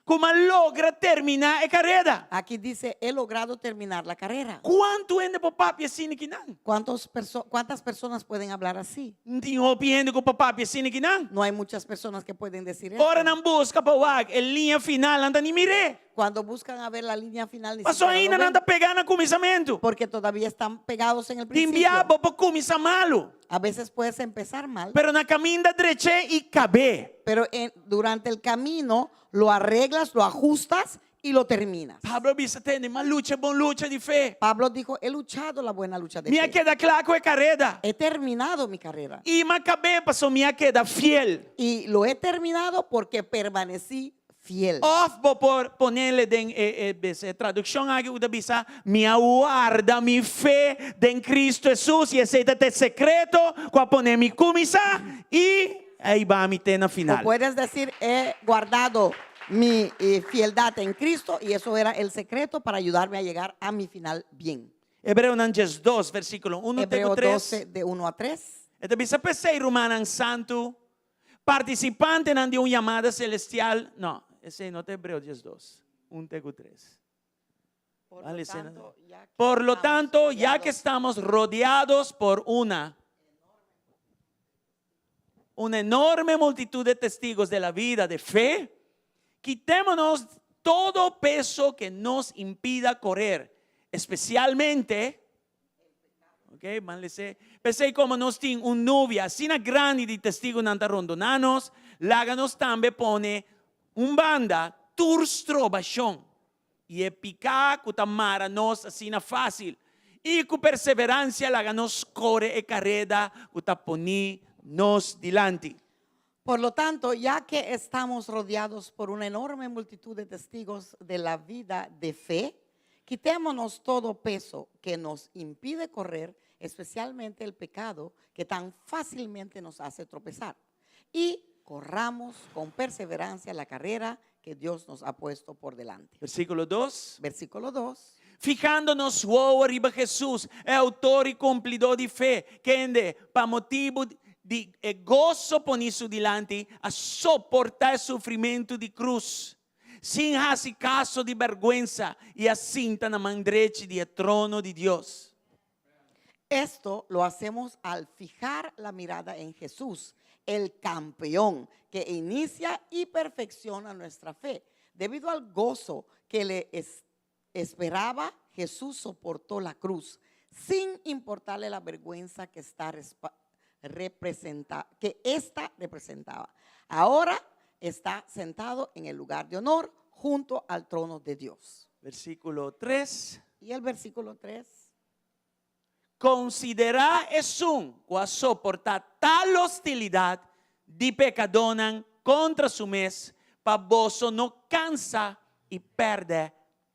Ku m'a logra terminá e kareda. Aquí dice, he logrado terminar la carrera. Kuantu hende por papia asina kinan? ¿Cuántos perso ¿Cuántas personas pueden hablar así? No tin hopi hende ku por papia asina kinan. No hay muchas personas que pueden decir eso. Ora nan buska pa wak e liña final, nan ta ni mir'é. Cuando buscan a ver la línea final, ni Paso siquiera lo ainda nan ven, ta pegá na kuminsamentu. porque todavía están pegados en el Tin principio. bia bo por kuminsá malu. A veces puedes empezar mal, Pero na kaminda drech'é i kab'é. pero en, durante el camino lo arreglas, lo ajustas y lo terminas. Pablo a bisa, Tende, m'a lucha bon lucha di fe. Pablo dijo, he luchado la buena lucha de Mi a fe. keda kla ku e kareda. He terminado mi carrera. I m'a kab'é paso mi a keda fiel. Y lo he terminado porque permanecí fiel. Òf bo por ponele den e, e, e, e tradukshon aki ku ta bisa, Mi a warda mi fe den Kristu Hesus i esei ta e sekreto ku a pone mi kuminsá i a hiba mi te na O final. puedes decir, he guardado mi eh, fieldad en Cristo y eso era el secreto para ayudarme a llegar a mi final bien. Hebreonan 12, versíkulo 1 te Hebreo 3. 12, de 1 a 3. E ta bisa, P'esei, rumannan santu, partisipantenan di un yamada selestial, no, esei no ta Hebreo 12, 1 te ku 3. Por Vale, lo esei no tanto, ya que Por lo estamos tanto, ya que rodeados estamos rodeados por una, una enorme multitud de testigos de la vida de fe, quitémonos todo peso que nos impida correr, especialmente. Ok, ban les'é. P'esei komo nos tin un nubia asina grandi di testigunan ta rondoná nos, laga nos tambe pone un banda tur strobashon i e piká ku ta mara nos asina fásil, i ku perseveransia laga nos kore e kareda ku ta poní nos dilanti. Por lo tanto, ya que estamos rodeados por una enorme multitud de testigos de la vida de fe, quitémonos todo peso que nos impide correr, especialmente el pecado que tan fácilmente nos hace tropezar, y corramos con perseverancia la carrera que Dios nos ha puesto por delante. Versíkulo dos. Versículo 2. Fihando nos wowo riba Hesus, e outor i kumplidó di fe, kende, pa motibu di e goso poní su dilanti, a soportá e sufrimentu di krus, sin hasi kaso di bèrgwensa, i a sinta na man drechi di e trono di Dios. Esto lo hacemos al fijar la mirada en Jesús, el campeón que inicia y perfecciona nuestra fe. Debido al gozo que le esperaba, Jesús soportó la cruz, sin importarle la vergüenza que, está representa, que esta representaba. Ahora está sentado en el lugar de honor junto al trono de Dios. Versíkulo tres. Y el versículo 3. Konsiderá esun ku a soportá tal hostilidat di pekadónan kontra su mes, pa boso no kansa i pèrdè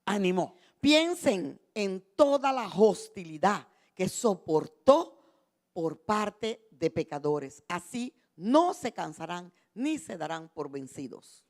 ánimo. Piensen en toda la hostilidad que soportó por parte de pecadores. Así no se cansarán ni se darán por vencidos.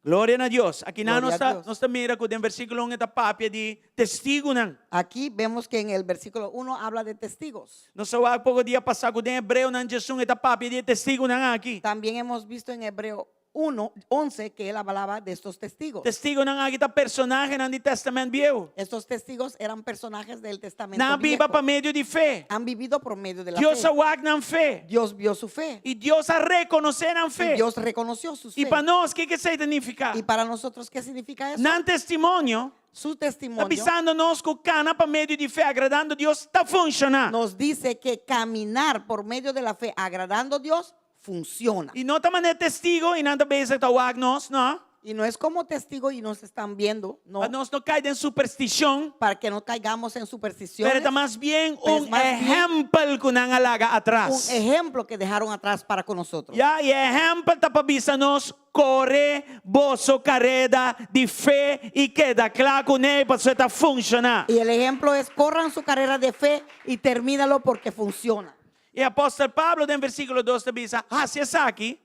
Gloria na Dios. Akinan Gloria nos a ta, Dios. nos ta mira ku den versíkulo un e ta papia di testigunan. Aquí vemos que en el versículo 1 habla de testigos. Nos a wak poko dia pasá ku den Hebreonan 11 e ta papia di e testigunan aki. También hemos visto en Hebreo 1, 11 que él hablaba de estos testigos. Testigunan aki ta personahenan di Tèstamènt Bieu. Estos testigos eran personajes del Testamento Nan a biba Viejo. pa medio di fe. Han vivido por medio de la Dios fe. a wak nan fe. Dios vio su fe. I Dios a rekonosé nan Y fe. Dios reconoció su I fe. pa nos, kiko esei ta nifiká? ¿Y para nosotros qué significa eso? Nan testimonio Su ta testimonio bisando nos ku kana pa medio di fe agradando Dios ta funshoná. nos dice que caminar por medio de la fe agradando a Dios funciona. I no ta manera testigo i nan ta bezig ta wak nos, no. Y no es como testigo y nos están viendo, no, Pa nos no kai den superstishon. para que no caigamos en supersticiones. Pero ta mas bien Pero un es más bien ehèmpel ku nan a laga un atras. ejemplo que dejaron atrás para con nosotros. Ya, i e ehèmpel ta pa bisa nos kore boso kareda di fe i keda kla kuné pasobra e ta funshoná. Y el ejemplo es corran su carrera de fe y termínalo porque funciona. E apòstel Pablo den versíkulo dos ta bisa, Hasi esaki.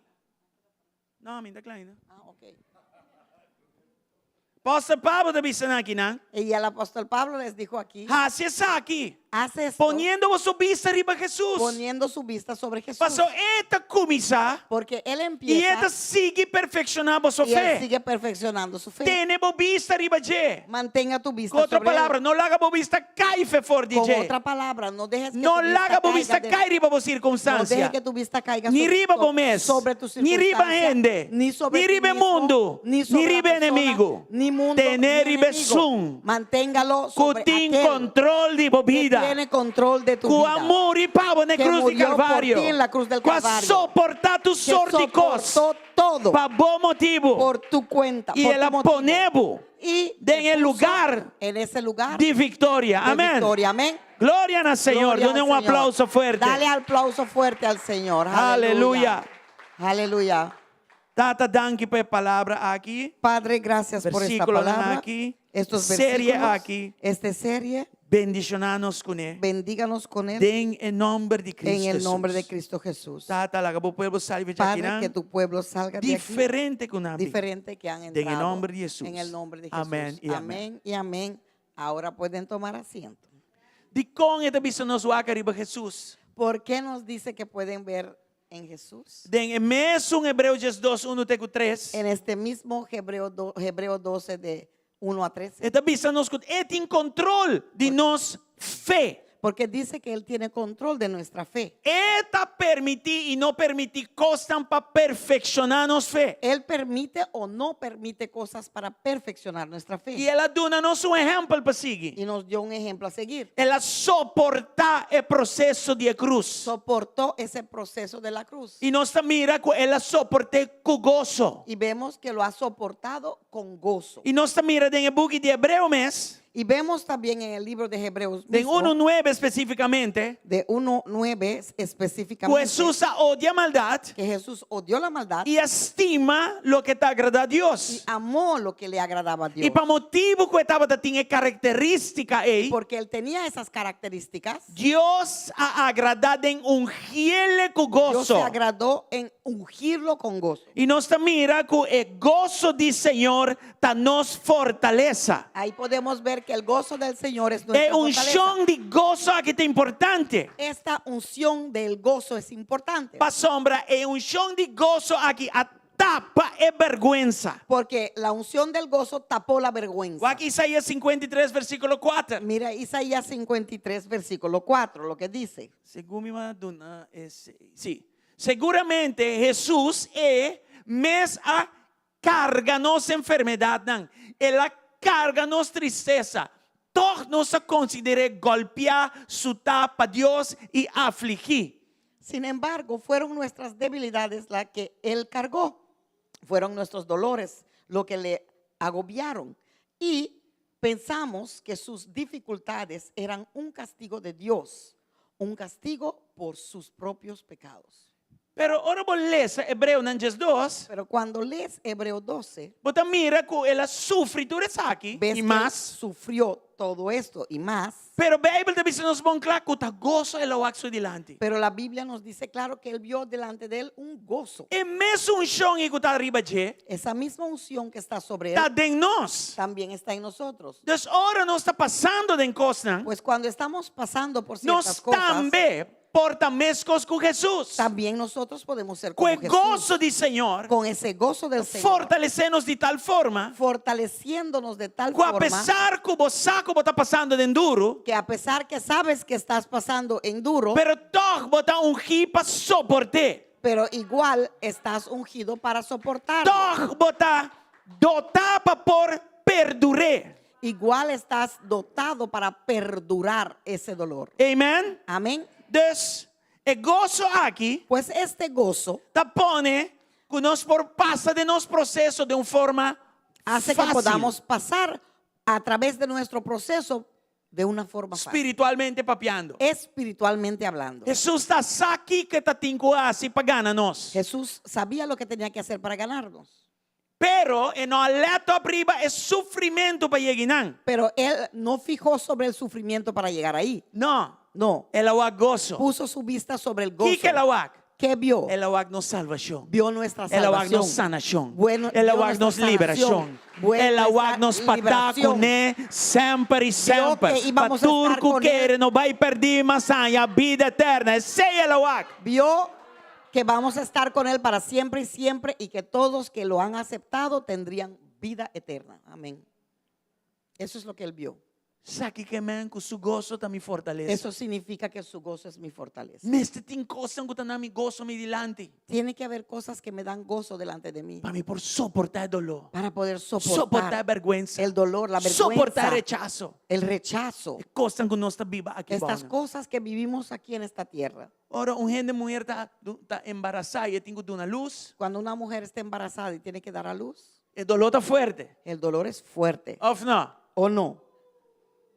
No, mi ta kla ainda. Ah, ok. Apòstel Pablo ta bisa nan akinan, Y el apóstol Pablo les dijo aquí, Hasi esaki, haz esto poniendo boso bista riba Hesus. poniendo su vista sobre Jesús. Paso e ta kuminsá Porque él i e empieza ta sigui perfekshoná boso y él fe. sigue perfeccionando su fe. Tene bo bista riba dje. Mantenga tu vista Ku otro sobre él. palabra, no laga bo bista kai fe for di Con dje. otra palabra, no dejes que No tu vista laga bo caiga bista de- kai riba bo No dejes sirkunstansia. que tu vista caiga Ni sobre, riba bo mes, sobre tu ni riba circunstancia, hende, ni sobre ni ti riba e mismo, mundu, ni sobre ni la riba persona, enemigu. ni mundo, Tene ni riba enemigo. esun Manténgalo ku sobre tin aquel kontrol di bo que bida, tiene control de tu ku a vida, muri pa bo na e que krus di murió por Kalvario, ti en la cruz del ku a Calvario, soportá tur que sort di kos soportó todo pa bo motibu, por tu cuenta, i por el tu a motivo. pone bo Y den te e puso lugar en ese lugar di viktoria. de Amén. victoria. Amén. Gloria na Señor. Gloria Duna al un Señor. aplauso fuerte. Dale aplauso fuerte al Señor. Aleluya. Aleluya. Aleluya. Tata, danki pa e palabra aki. Padre, gracias por esta Versículonan palabra. aki, Estos serie versículos, aki. esta serie, Bendishoná nos kuné. bendíganos con él Den e nòmber di Cristo en el nombre de Jesús. Cristo Jesús. Tata, laga bo pueblo sali di Padre, akinan que tu pueblo salga de aquí diferente ku nan a bin. diferente que han Den e entrado. nòmber di Jesús. En el nombre de Jesús. Amén y amén. Amén y amén. Ahora pueden tomar asiento. Dikon e ta bisa nos wak riba Jesús? ¿Por qué nos dice que pueden ver en Jesús? Den e mesun Hebreo 12, 1 te ku 3. En este mismo Hebreo, Hebreo 12 de 1 a 13. E ta bisa nos ku e tin kontrol di nos fe. Porque dice que Él tiene control de nuestra fe. E ta permití i no permití kosnan pa perfekshoná nos fe. Él permite o no permite cosas para perfeccionar nuestra fe. I el a duna nos un ehèmpel pa sigui. Y nos dio un ejemplo a seguir. El a soportá e proseso di e krus. Soportó ese proceso de la cruz. I nos ta mira ku el a soport'é ku goso. Y vemos que lo ha soportado con gozo. I nos ta mira den e buki di Hebreo mes. Y vemos también en el libro de Hebreos Den mismo, 1.9 específicamente, de 1.9 ku específicamente, Hesus a odia maldat que Jesús odió la maldad i a stima loke ta agradá y Dios. amó lo que le agradaba a Dios. I pa motibu ku e tabata tin e karakterístika ei, Porque él tenía esas características, Dios a agradá den ungiele ku Dios se goso. agradó en ungirlo con gozo. I nos ta mira ku e goso di Señor ta nos fortalesa. Ahí podemos ver que el gozo del Señor es nuestra E fortaleza. unshon di goso aki ta importante. Esta unción del gozo es importante. Pasobra e unshon di goso aki a tapa e bèrgwensa. Porque la unción del gozo tapó la vergüenza. Wak Isaías 53 versíkulo 4. Mira Isaías 53, versículo 4, lo que dice. Segun mi a duna esei. Sí. Seguramente Hesus e mes a karga nos enfermedatnan. El a karga nos tristesa. Tòg nos a konsider'é gòlpiá, sutá pa Dios i afligí. Sin embargo, fueron nuestras debilidades las que Él cargó. Fueron nuestros dolores lo que le agobiaron. Y pensamos que sus dificultades eran un castigo de Dios, un castigo por sus propios pecados. Pero ora bo lesa Hebreonan 12, Pero cuando lees Hebreo 12, bo ta mira ku el a sufri tur esaki ves i que él mas. sufrió todo esto y más. Pero Beibel ta bisa nos bon kla ku ta goso el a wak su dilanti. Pero la Biblia nos dice claro que él vio delante de él un gozo. E mesun unshon ei ku ta riba dje, Esa misma unción que está sobre él ta den nos. también está en nosotros. Dus ora nos ta pasando den kosnan, Pues cuando estamos pasando por ciertas nos cosas, tambe por ta meskos ku Hesus. también nosotros podemos ser Ku como e Jesús. goso di Señor, Con ese gozo del Señor, fortalesé nos di tal forma, fortaleciéndonos de tal ku forma apesar ku bo sa ku bo ta pasando den duru, que a pesar que sabes que estás pasando en duro, pero tòg bo ta ungí pa soport'é. pero igual estás ungido para soportarlo. Tòg bo ta dotá pa por perdur'é. Igual estás dotado para perdurar ese dolor. Amen? Amén. Dus, e goso aki Pues este gozo ta pone ku nos por pasa den nos proseso den un forma hace que fácil. podamos pasar a través de nuestro proceso de una forma fácil. Spiritualmente papiando. Espiritualmente hablando. Hesus ta sa kiko e ta tin ku hasi pa gana nos. Jesús sabía lo que tenía que hacer para ganarnos. Pero e no a lèt òp riba e sufrimentu pa yega einan. Pero él no fijó sobre el sufrimiento para llegar ahí. No. No. El a wak goso. Puso su vista sobre el gozo. Kiko el a wak? ¿Qué vio? El a wak nos salvashon. Vio nuestra El a wak salvación. nos sanashon. Bueno, El a vio wak nos nuestra liberashon. sanación. Bueno, El a wak nuestra nos pa ta liberación. kuné semper i semper. que íbamos Pa a tur estar ku con kere él. no bai perdí mas haña bida eterna. Esei el a wak. Vio que vamos a estar con él para siempre y siempre y que todos que lo han aceptado tendrían vida eterna. Amén. Eso es lo que él vio. Esaki ke men ku su goso ta mi fortalesa. Eso significa que su gozo es mi fortaleza. Mester tin kosnan ku ta na mi goso mi dilanti. Tiene que haber cosas que me dan gozo delante de mí. Pa mi por soportá e doló. Para poder soportar Soportá e bèrgwensa. el dolor, la vergüenza. Soportá e rechaso. El rechazo. E kosnan ku nos ta biba aki Estas bou. cosas que vivimos aquí en esta tierra. Ora un hende muher ta ta embarasá i e tin ku duna lus. Cuando una mujer está embarazada y tiene que dar a luz. E doló ta fuerte. El dolor es fuerte. Òf no? ¿O no?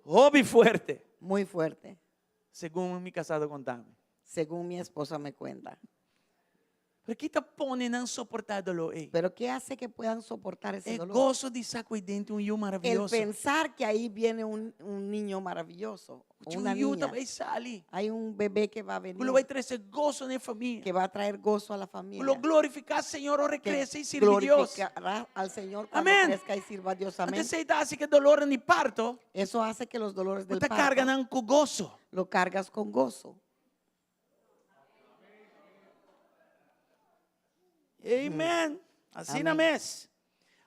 Hopi fuerte. Muy fuerte. Segun mi kasá ta konta mi. Según mi esposa me cuenta. Pero ki ta pone nan soportá e doló ei? Pero ¿qué hace que puedan soportar ese E dolor? goso di sa ku ei den tin un yu El maravioso. pensar que ahí viene un, un niño maravilloso, Ku una un yu ta niña. bai sali. Hay un bebé que va a venir. Ku lo bai trese goso na e famia. Que va a traer gozo a la Ku familia. lo glorifiká Señor ora e Que krese i sirbi Dios. glorificará al Señor cuando Amén. crezca y sirva a Dios. Amén. Anto esei ta hasi ku e dolornan di parto. Eso hace que los dolores Bo del ta parto karga nan ku goso. lo cargas con gozo. Amen. Asina Amén. mes.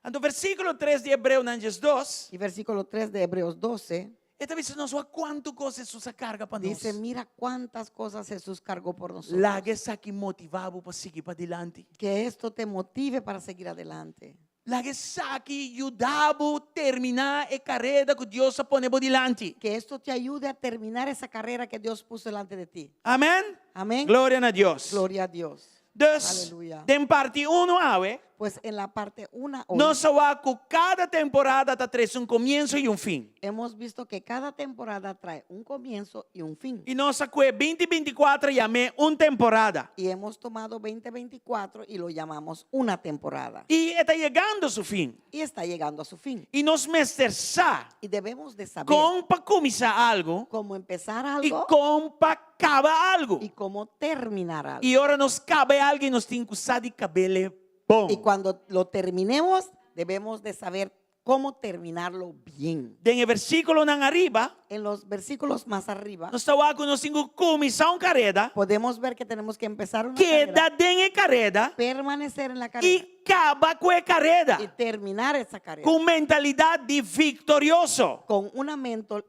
Anto versíkulo 3 di Hebreonan 12. Y versículo 3 de Hebreos 12. E ta bisa nos, wak kuantu kos Hesus a karga pa nos. Dice, mira cuántas cosas Jesús cargó por nosotros. Laga esaki motivá bo pa sigui padilanti. Que esto te motive para seguir adelante. Laga esaki yuda bo terminá e kareda ku Dios a pone bo dilanti. Que esto te ayude a terminar esa carrera que Dios puso delante de ti. Amèn? Amén. Gloria na Dios. Gloria a Dios. Dus, Aleluya. den parti unu awe, Pues en la parte 1 hoy nos a wak ku kada temporada ta trese un komienso i un fin. hemos visto que cada temporada trae un comienzo y un fin. I nos a kue 2024 yam'é un temporada. Y hemos tomado 2024 y lo llamamos una temporada. I e ta yegando su fin. Y está llegando a su fin. I nos mester sa Y debemos de saber kon pa kuminsá algu cómo empezar i algo kon pa kaba algu. y cómo terminar algo. I ora nos kaba e algu nos tin ku sa di kab'é bon. Y cuando lo terminemos, debemos de saber cómo terminarlo bien. Den e versíkulonan ariba, En los versículos más arriba, nos ta wak ku nos tin ku kuminsá un kareda, podemos ver que tenemos que empezar una keda carrera, den e kareda permanecer en la carrera i kaba ku e kareda y terminar esa carrera ku mentalidat di viktorioso. con una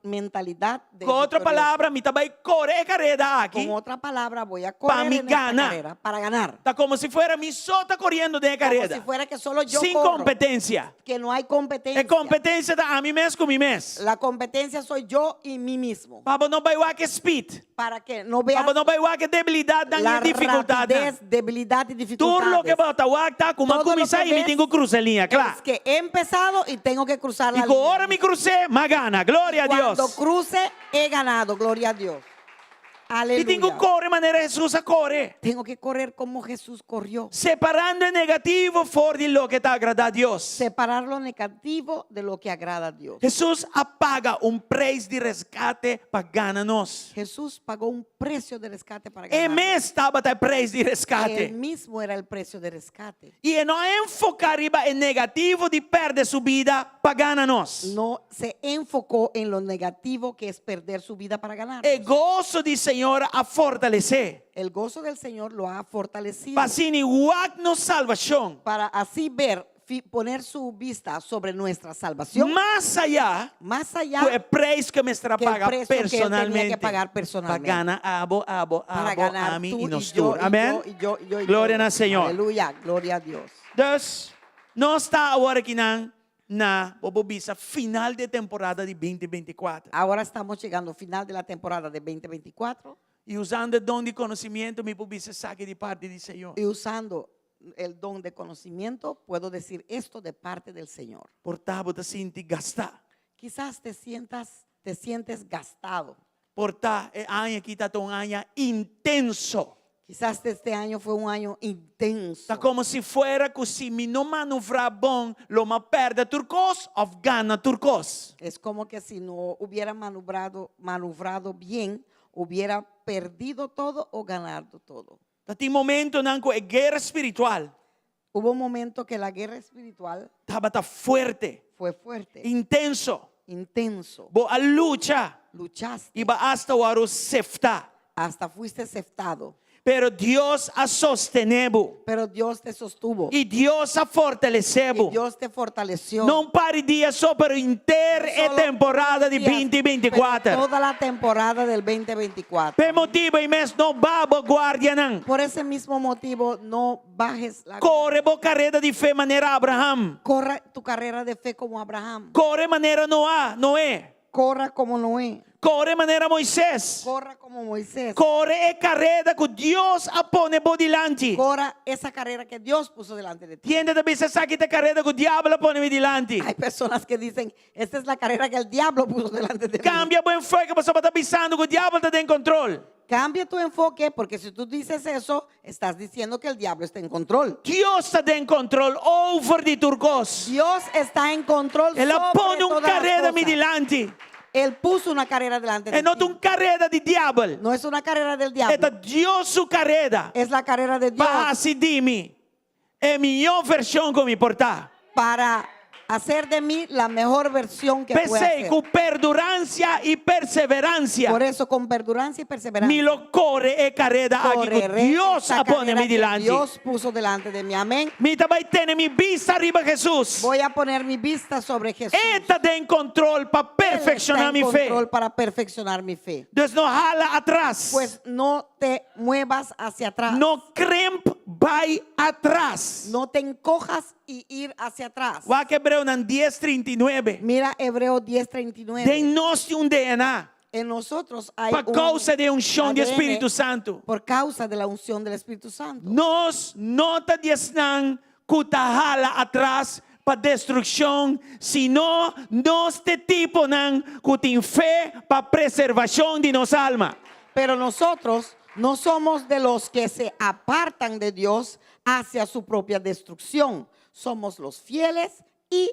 mentalidad de Ku otro victorioso. palabra, mi ta bai kore e kareda aki. Con otra palabra, voy a Pa correr mi en esta gana. carrera para ganar. Ta komo si fuera mi so ta koriendo den e Como kareda. si fuera que solo yo Sin corro, kompetensia. que no hay competencia. E kompetensia ta ami mes ku mi mes. La competencia soy yo y mí mismo. Pa bo no bai wak e speed. Para que no veas Pa bo no bai wak e debilidatnan la i difikultatnan. rapidez, debilidad y Tur loke dificultades. bo ta wak ta ku m'a Todo lo kuminsá que i mi ves tin ku krusa e liña, kla. Es que he empezado y tengo que cruzar la I ku línea. ora mi krus'é, m'a gana. Gloria a Cuando Dios. cruce, he ganado. Gloria a Dios. Mi tin ku Aleluya. kore manera Hesus a kore. Tengo que correr como Jesús corrió. Separando e negativo for di loke ta agradá Dios. Separar lo negativo de lo que agrada a Dios. Hesus a paga un preis di reskate pa gana nos. Jesús pagó un precio de rescate para E ganar. mes tabata e preis di Él reskate. mismo era el precio de rescate. I e no a enfoká riba e negativo di pèrdè su bida pa gana nos. No se enfocó en lo negativo que es perder su vida para ganar. E goso di Señor a fortalesé. El gozo del Señor lo ha fortalecido. Pa asina wak nos salbashon. Para así ver, poner su vista sobre nuestra salvación. Mas ayá Más allá ku e preis ku e mester a que el paga precio que él tenía que personalmente. pagar Pa personalmente. gana abo, abo, Para abo, ganar ami tú i y nos yo, tur. y Amén? yo, y yo, y yo, y Gloria yo. na Señor. Aleluya, gloria a Dios. Dus, nos ta awor akinan na, bo por bisa, final di e temporada di 2024. Ahora estamos llegando al final de la temporada de 2024. I usando e don di konosimiento mi por bisa esaki di parti di Señor. Y usando el don de conocimiento, puedo decir esto de parte del Señor. Por ta bo ta sinti gastá. Quizás te sientas, te sientes gastado. Por ta e aña aki ta un aña intenso. Quizás este año fue un año intenso. Ta komo si fuera ku si mi no manovrá bon, lo m'a pèrdè tur kos òf gana tur kos. Es como que si no hubiera manubrado, manubrado bien, hubiera perdido todo o ganado todo. Ta tin momentonan ku e guera spiritual Hubo un momento que la guerra espiritual tabata fuerte, fue fuerte, intenso. intenso. Bo a lucha Luchaste i bo a hasta wòrdu seftá. hasta fuiste seftado. Pero Dios a sostené bo. Pero Dios te sostuvo. I Dios a fortalesé bo. Y Dios te fortaleció. No un par di dia so, pero henter e Solo temporada di días, 2024. pero toda la temporada del 2024. P'e motibu ei mes no baha bo guardianan. Por ese mismo motivo, no bajes la Kore bo kareda di fe manera Abraham. Corra tu carrera de fe como Abraham. Kore manera Noa, Noé. Corra como Noé. Kore manera Moisés. Corra como Moisés. Kore e kareda ku Dios a pone bo dilanti. Corra esa carrera que Dios puso delante de ti. Tin hende ta bisa esaki ta e kareda ku diabel a pone mi dilanti. Hay personas que dicen, esta es la carrera que el diablo puso delante de mí. Kambia bo enfoke pasobra bo ta bisando ku diabel ta den kontrol. Cambia tu enfoque porque si tú dices eso, estás diciendo que el diablo está en control. Dios ta den kontrol over di tur kos. Dios está en control El a sobre pone un todas las kareda mi cosas. dilanti. Él puso una carrera delante de E no ti. ta un kareda di diabel. No es una carrera del diablo. E ta Dios su kareda. Es la carrera de Dios Pa hasi di mi e mihó vershon ku mi por ta. para Hacer de mí la mejor versión que pueda P'esei, ser. ku perduransia i perseveransia, Por eso con perdurancia y perseverancia mi lo kore e kareda aki ku correré Dios esta a pone carrera mi que dilanti. Dios puso delante de mí. Amén. Mi ta bai tene mi bista riba Hesus. Voy a poner mi vista sobre Jesús. E ta den kontrol pa Él está perfekshoná en mi fe. control para perfeccionar mi fe. Dus no hala atras. Pues no te muevas hacia atrás. No krimp bai atras. No te encojas y ir hacia atrás. Wak Hebreonan dies trinta i nuebe. Mira Hebreo 10:39. Den nos tin un DNA. En nosotros hay Pa un kousa di e unshon di ADN Spiritu Santu. Por causa de la unción del Espíritu Santo. Nos no ta di esnan ku ta hala atras pa destrukshon, sino nos ta e tiponan ku tin fe pa preservashon di nos alma. Pero nosotros no somos de los que se apartan de Dios hacia su propia destrucción. Somos los fieles y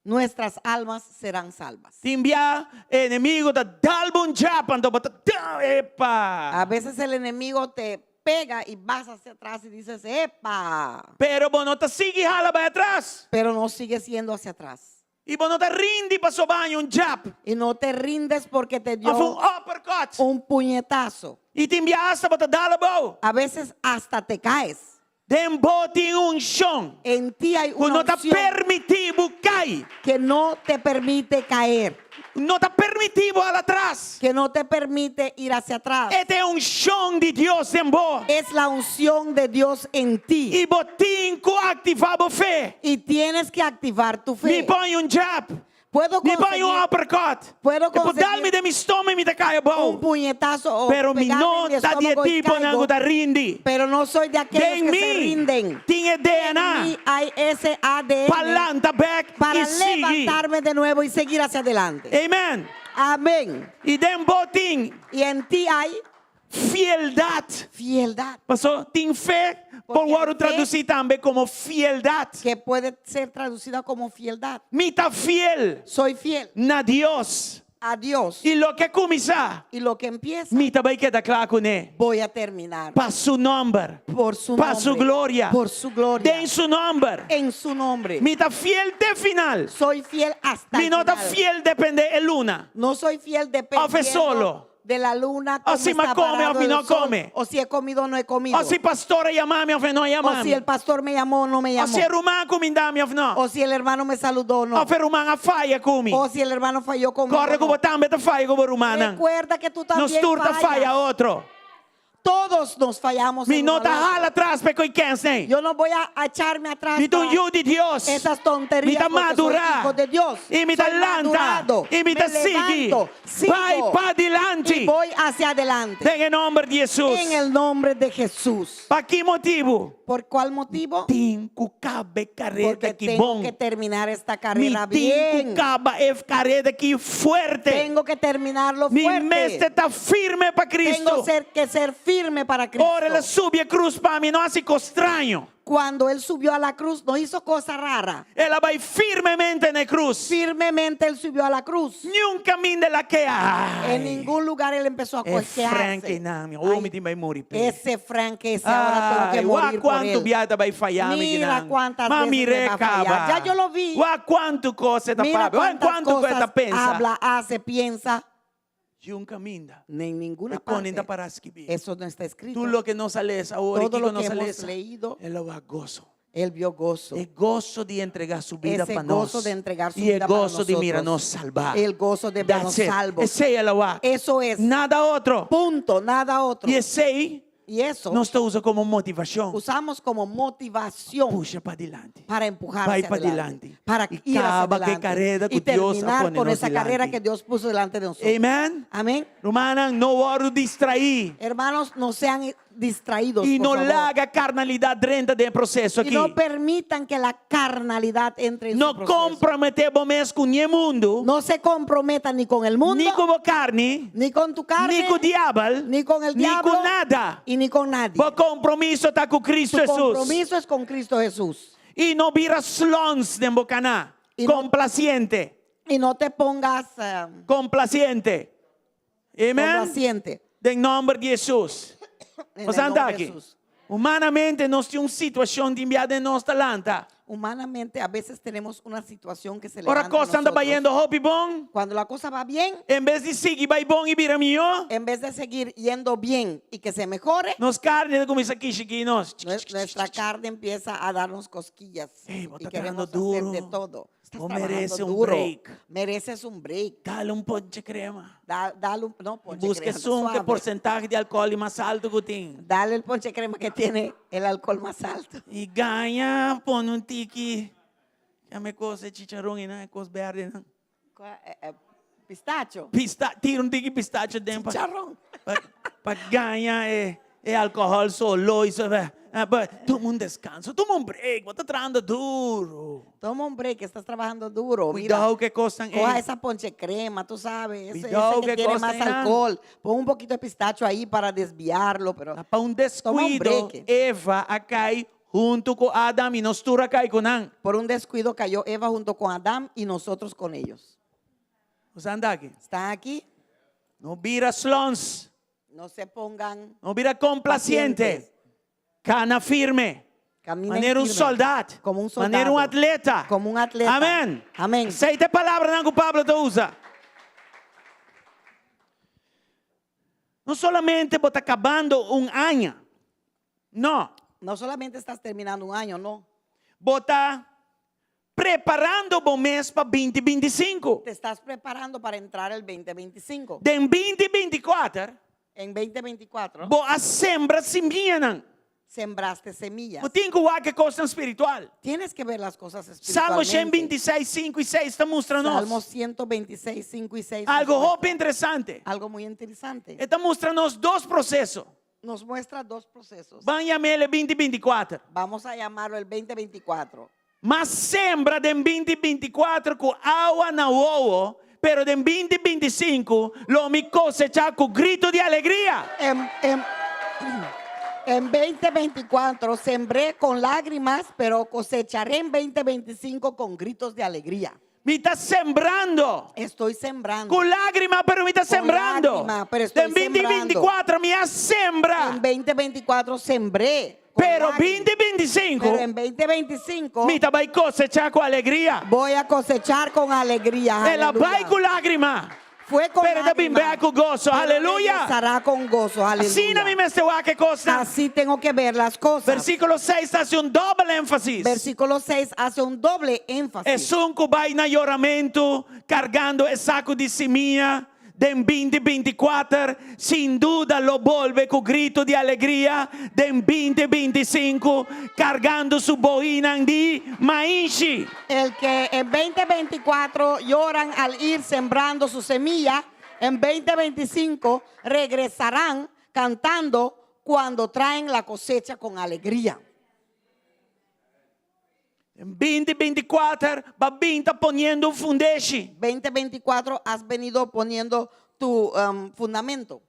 nuestras almas serán salvas. Tin bia e enemigo ta dal bo un jab, anto bo ta da, epa! A veces el enemigo te pega y vas hacia atrás y dices, epa! Pero bo no ta sigui hala bai atras. Pero no sigues yendo hacia atrás. Y bo no ta rindi paso bo haña un jab. Y no te rindes porque te dio Of un uppercut. un puñetazo. Y tin bia hasta bo ta dal abou. A veces hasta te caes. Den bo tin un unshon. En ti hay Ku una no ta unción permití bo kai. que no te permite caer. No ta permití bo hala atras. Que no te permite ir hacia atrás. E ta e unshon di Dios den bo. Es la unción de Dios en ti. I bo tin ku aktivá bo fe. Y tienes que activar tu fe. Mi por haña un jab. Puedo Mi por haña un conseguir uppercut. Puedo E por dal mi conseguir den mi stoma i mi ta kai abou. un puñetazo o Pero mi pegarme no en mi ta di e estómago y tiponan caigo, ku ta rindi. Pero no soy de aquellos Den que se mi rinden. tin e DNA. En mí hay ese ADN Pa lanta bek para i sigui. levantarme de nuevo y seguir hacia adelante. Amen. Amén. I den bo tin Y en ti hay Fieldad. Fieldad. Paso tin fe por Porque wòrdu fe tradusí tambe komo fieldad. Que puede ser traducida como fieldad. Mi ta fiel Soy fiel na Dios. a Dios. I loke kuminsá, Y lo que empieza, mi ta bai keda kla kuné. voy a terminar. Pa su nòmber. Por su Pa su nombre. gloria. Por su gloria. Den su nòmber. En su nombre. Mi ta fiel te final. Soy fiel hasta Mi el no ta final. fiel depende e luna. No soy fiel dependiendo Of e solo. de la luna cómo O si está m'a come parado of mi el no sol, come. O si he comido o no he comido. O si pastor a yama mi of e no a yama O mi. si el pastor me llamó o no me O llamó. si e ruman a kuminda mi of no. O si el hermano me saludó o no. Of e ruman a faya ku mi. O si el hermano falló conmigo. Kòrda o ku no. bo tambe ta faya ku bo rumannan. Recuerda que tú Nos también tur ta fallas. faya otro. Todos nos fallamos. Mi el no uno ta al otro. hala atras pa e koi kens nei. Yo no voy a echarme atrás Mi ta un para yu di Dios. esas tonterías Mi ta porque soy madurá. hijo de Dios. I mi ta Soy lanta. madurado. I mi ta Me sigui. levanto, sigo. Bai pa dilanti. Y voy hacia adelante. Den e nomber di Hesus. En el nombre de Jesús. Pa ki motibu? ¿Por cuál motivo? Tin ku kaba e kareda Porque ki tengo bon. que terminar esta Mi carrera tin ku bien. kaba e kareda ki fuerte. Tengo que terminarlo Mi fuerte. mester ta firme pa Cristo. Tengo que ser firme para Cristo. Ora el a subi e krus pa mi, no hasi kos straño. Cuando él subió a la cruz, no hizo cosa rara. El a bai firmemente na e krus. Firmemente él subió a la cruz. Niun kaminda el a kea. En ningún lugar él empezó a E cojearse. Frank einan, oh, Ay, mi tin bai muri p'e. Ese Frank ese ahora tengo que Ay, wak morir por kuantu él. bia ta bai faya mi Mira kinan. cuántas Ma veces me mir'é va a fallar. kaba. Ya yo lo vi. Wak kuantu kos e ta Mira papia. Wak cuántas kuantu ku e ta cosas pensa. habla, hace, piensa. Niun kaminda. En ninguna E konen ta parte. para skibí. Eso no está escrito. Tur loke nos a lesa awor, Todo kiko lo nos que a hemos lesa, leído, el a wak goso. Él vio gozo. E goso di entregá su bida Ese pa nos. gozo de entregar su I e vida para goso di mira nosotros. nos salvá. El gozo de vernos That's it. salvos. Esei el a wak. Eso es. Nada otro. Punto, nada otro. I esei Y eso nos ta usa komo motivashon. usamos como motivación Pusha padilanti. para empujar Bai hacia adelante, padilanti. para I ir hacia kaba ku e adelante kareda ku y Dios a terminar pone con nos esa carrera dilanti. que Dios puso delante de nosotros. Amen. Amén. Rumannan, no wòrdu distraí. Hermanos, no sean distraídos. I por no favor. laga karnalidat drenta den e proseso Y aki. no permitan que la carnalidad entre en No su proceso. komprometé bo mes ku ni e mundu, No se comprometan ni con el mundo, ni ku bo karni, ni con tu carne, ni ku diabel, ni con el ni ku diablo, nada. y ni con nadie. Bo kompromiso ta ku Cristo Tu Hesus. compromiso es con Cristo Jesús. I no bira slons den bo kana. I no- Komplasiente. Y no te pongas eh, Komplasiente. Amen. complaciente. Den nòmber di Hesus. En Bo el santa nombre de aki. Jesús. Humanamente nos tin un situashon di bia den nos ta lanta. Humanamente a veces tenemos una situación que se Ora levanta en kosnan ta nosotros. bayendo hopi bon, Cuando la cosa va bien, en bes di sigui bai bon i bira mihó, en vez de seguir yendo bien y que se mejore, nos karni ta kuminsá kishikí nos. nuestra carne empieza a darnos cosquillas Ey, vos y estás queremos trabajando hacer de duro. todo. Estás Vos trabajando mereces un duro. break. Mereces un break. Dale un ponche krema. Dale un, no, ponche Buska crema, esun ku suave. porsentahe di alkohòl mas altu ku tin. Dale el ponche crema que tiene el alcohol más alto. I gaña pone un tiki. Yama e kos e chicharon einan, e kos berde einan. Kua, eh, eh, pistacho. Pista, tira un tiki pistacho den pa, Chicharrón. pa, pa gaña e, e alkohòl solo i so. Eh, but, tuma un deskanso, tuma un break, bo ta trahando duru. Toma un break, estás trabajando duro. Mira, Cuidado ku e kosnan coja ei. esa ponche crema, tú sabes, ese, Cuidado ese que que tiene cosa más einan. alcohol. Pon un poquito de pistacho ahí para desviarlo, pero Pa un Toma un descuido, break. Eva a kai huntu ku Adam i nos tur a kai ku nan. por un descuido cayó Eva junto con Adán y nosotros con ellos. Bo sa anda aki? ¿Están aquí? No bira slons, No se pongan no bira komplasiente. Pacientes. Kana firme. Caminen Manera un firme, sòldat. Como un Manera un soldado. atleta. Como un atleta. Amèn. Amèn. Esei ta e palabranan ku Pablo ta usa. No solamente bo ta kabando un aña. No. No solamente estás terminando un año, no. Bo ta preparando bo mes pa binti 25. Te estás preparando para entrar el 2025. Den binti 24, En 2024 bo a sembra simianan. sembraste semillas. Bo tin ku wak e kosnan spiritual. Tienes que ver las cosas Salmo espiritualmente. 126, 5 i 6 ta mustra nos. Salmo 126, 5 y 6. Algo nos muestra hopi interesante. Algo muy interesante. E ta mustra nos dos proseso. Nos muestra dos procesos. Ban yam'é 2024. Vamos a llamarlo el 2024. M'a sembra den 2024 ku awa na wowo, pero den 2025 lo mi kosechá ku grito di alegria. En, en, en 2024 sembré con lágrimas, pero cosecharé en 2025 con gritos de alegría. Mi ta sembrando. Estoy sembrando. Ku lágrima, pero mi ta Con sembrando. lágrima, pero estoy Den 2024 mi a sembra. En 2024 sembré. con Pero lágrimas. 2025 Pero en 2025 mi ta bai kosechá ku alegria. voy a cosechar con alegría. El a Aleluya. bai ku lágrima. Fue con Pero ta bin lágrima, bèk ku goso. pero Aleluya. regresará con gozo. Asina Aleluya. mi mester wak e kosnan. Así tengo que ver las cosas. Versíkulo 6 ta hasi un dòbel énfasis. Versículo 6 hace un doble énfasis. Esun ku bai na yoramentu kargando e saku di simia den binti 24, sin duda lo bolbe ku gritu di alegria den binti 25, kargando su boinan di maishi. El que en 2024 lloran al ir sembrando su semilla, en 2025 regresarán cantando cuando traen la cosecha con alegría. Den 2024 b'a bin ta poniendo un fundeshi. 2024 has venido poniendo tu fundamento.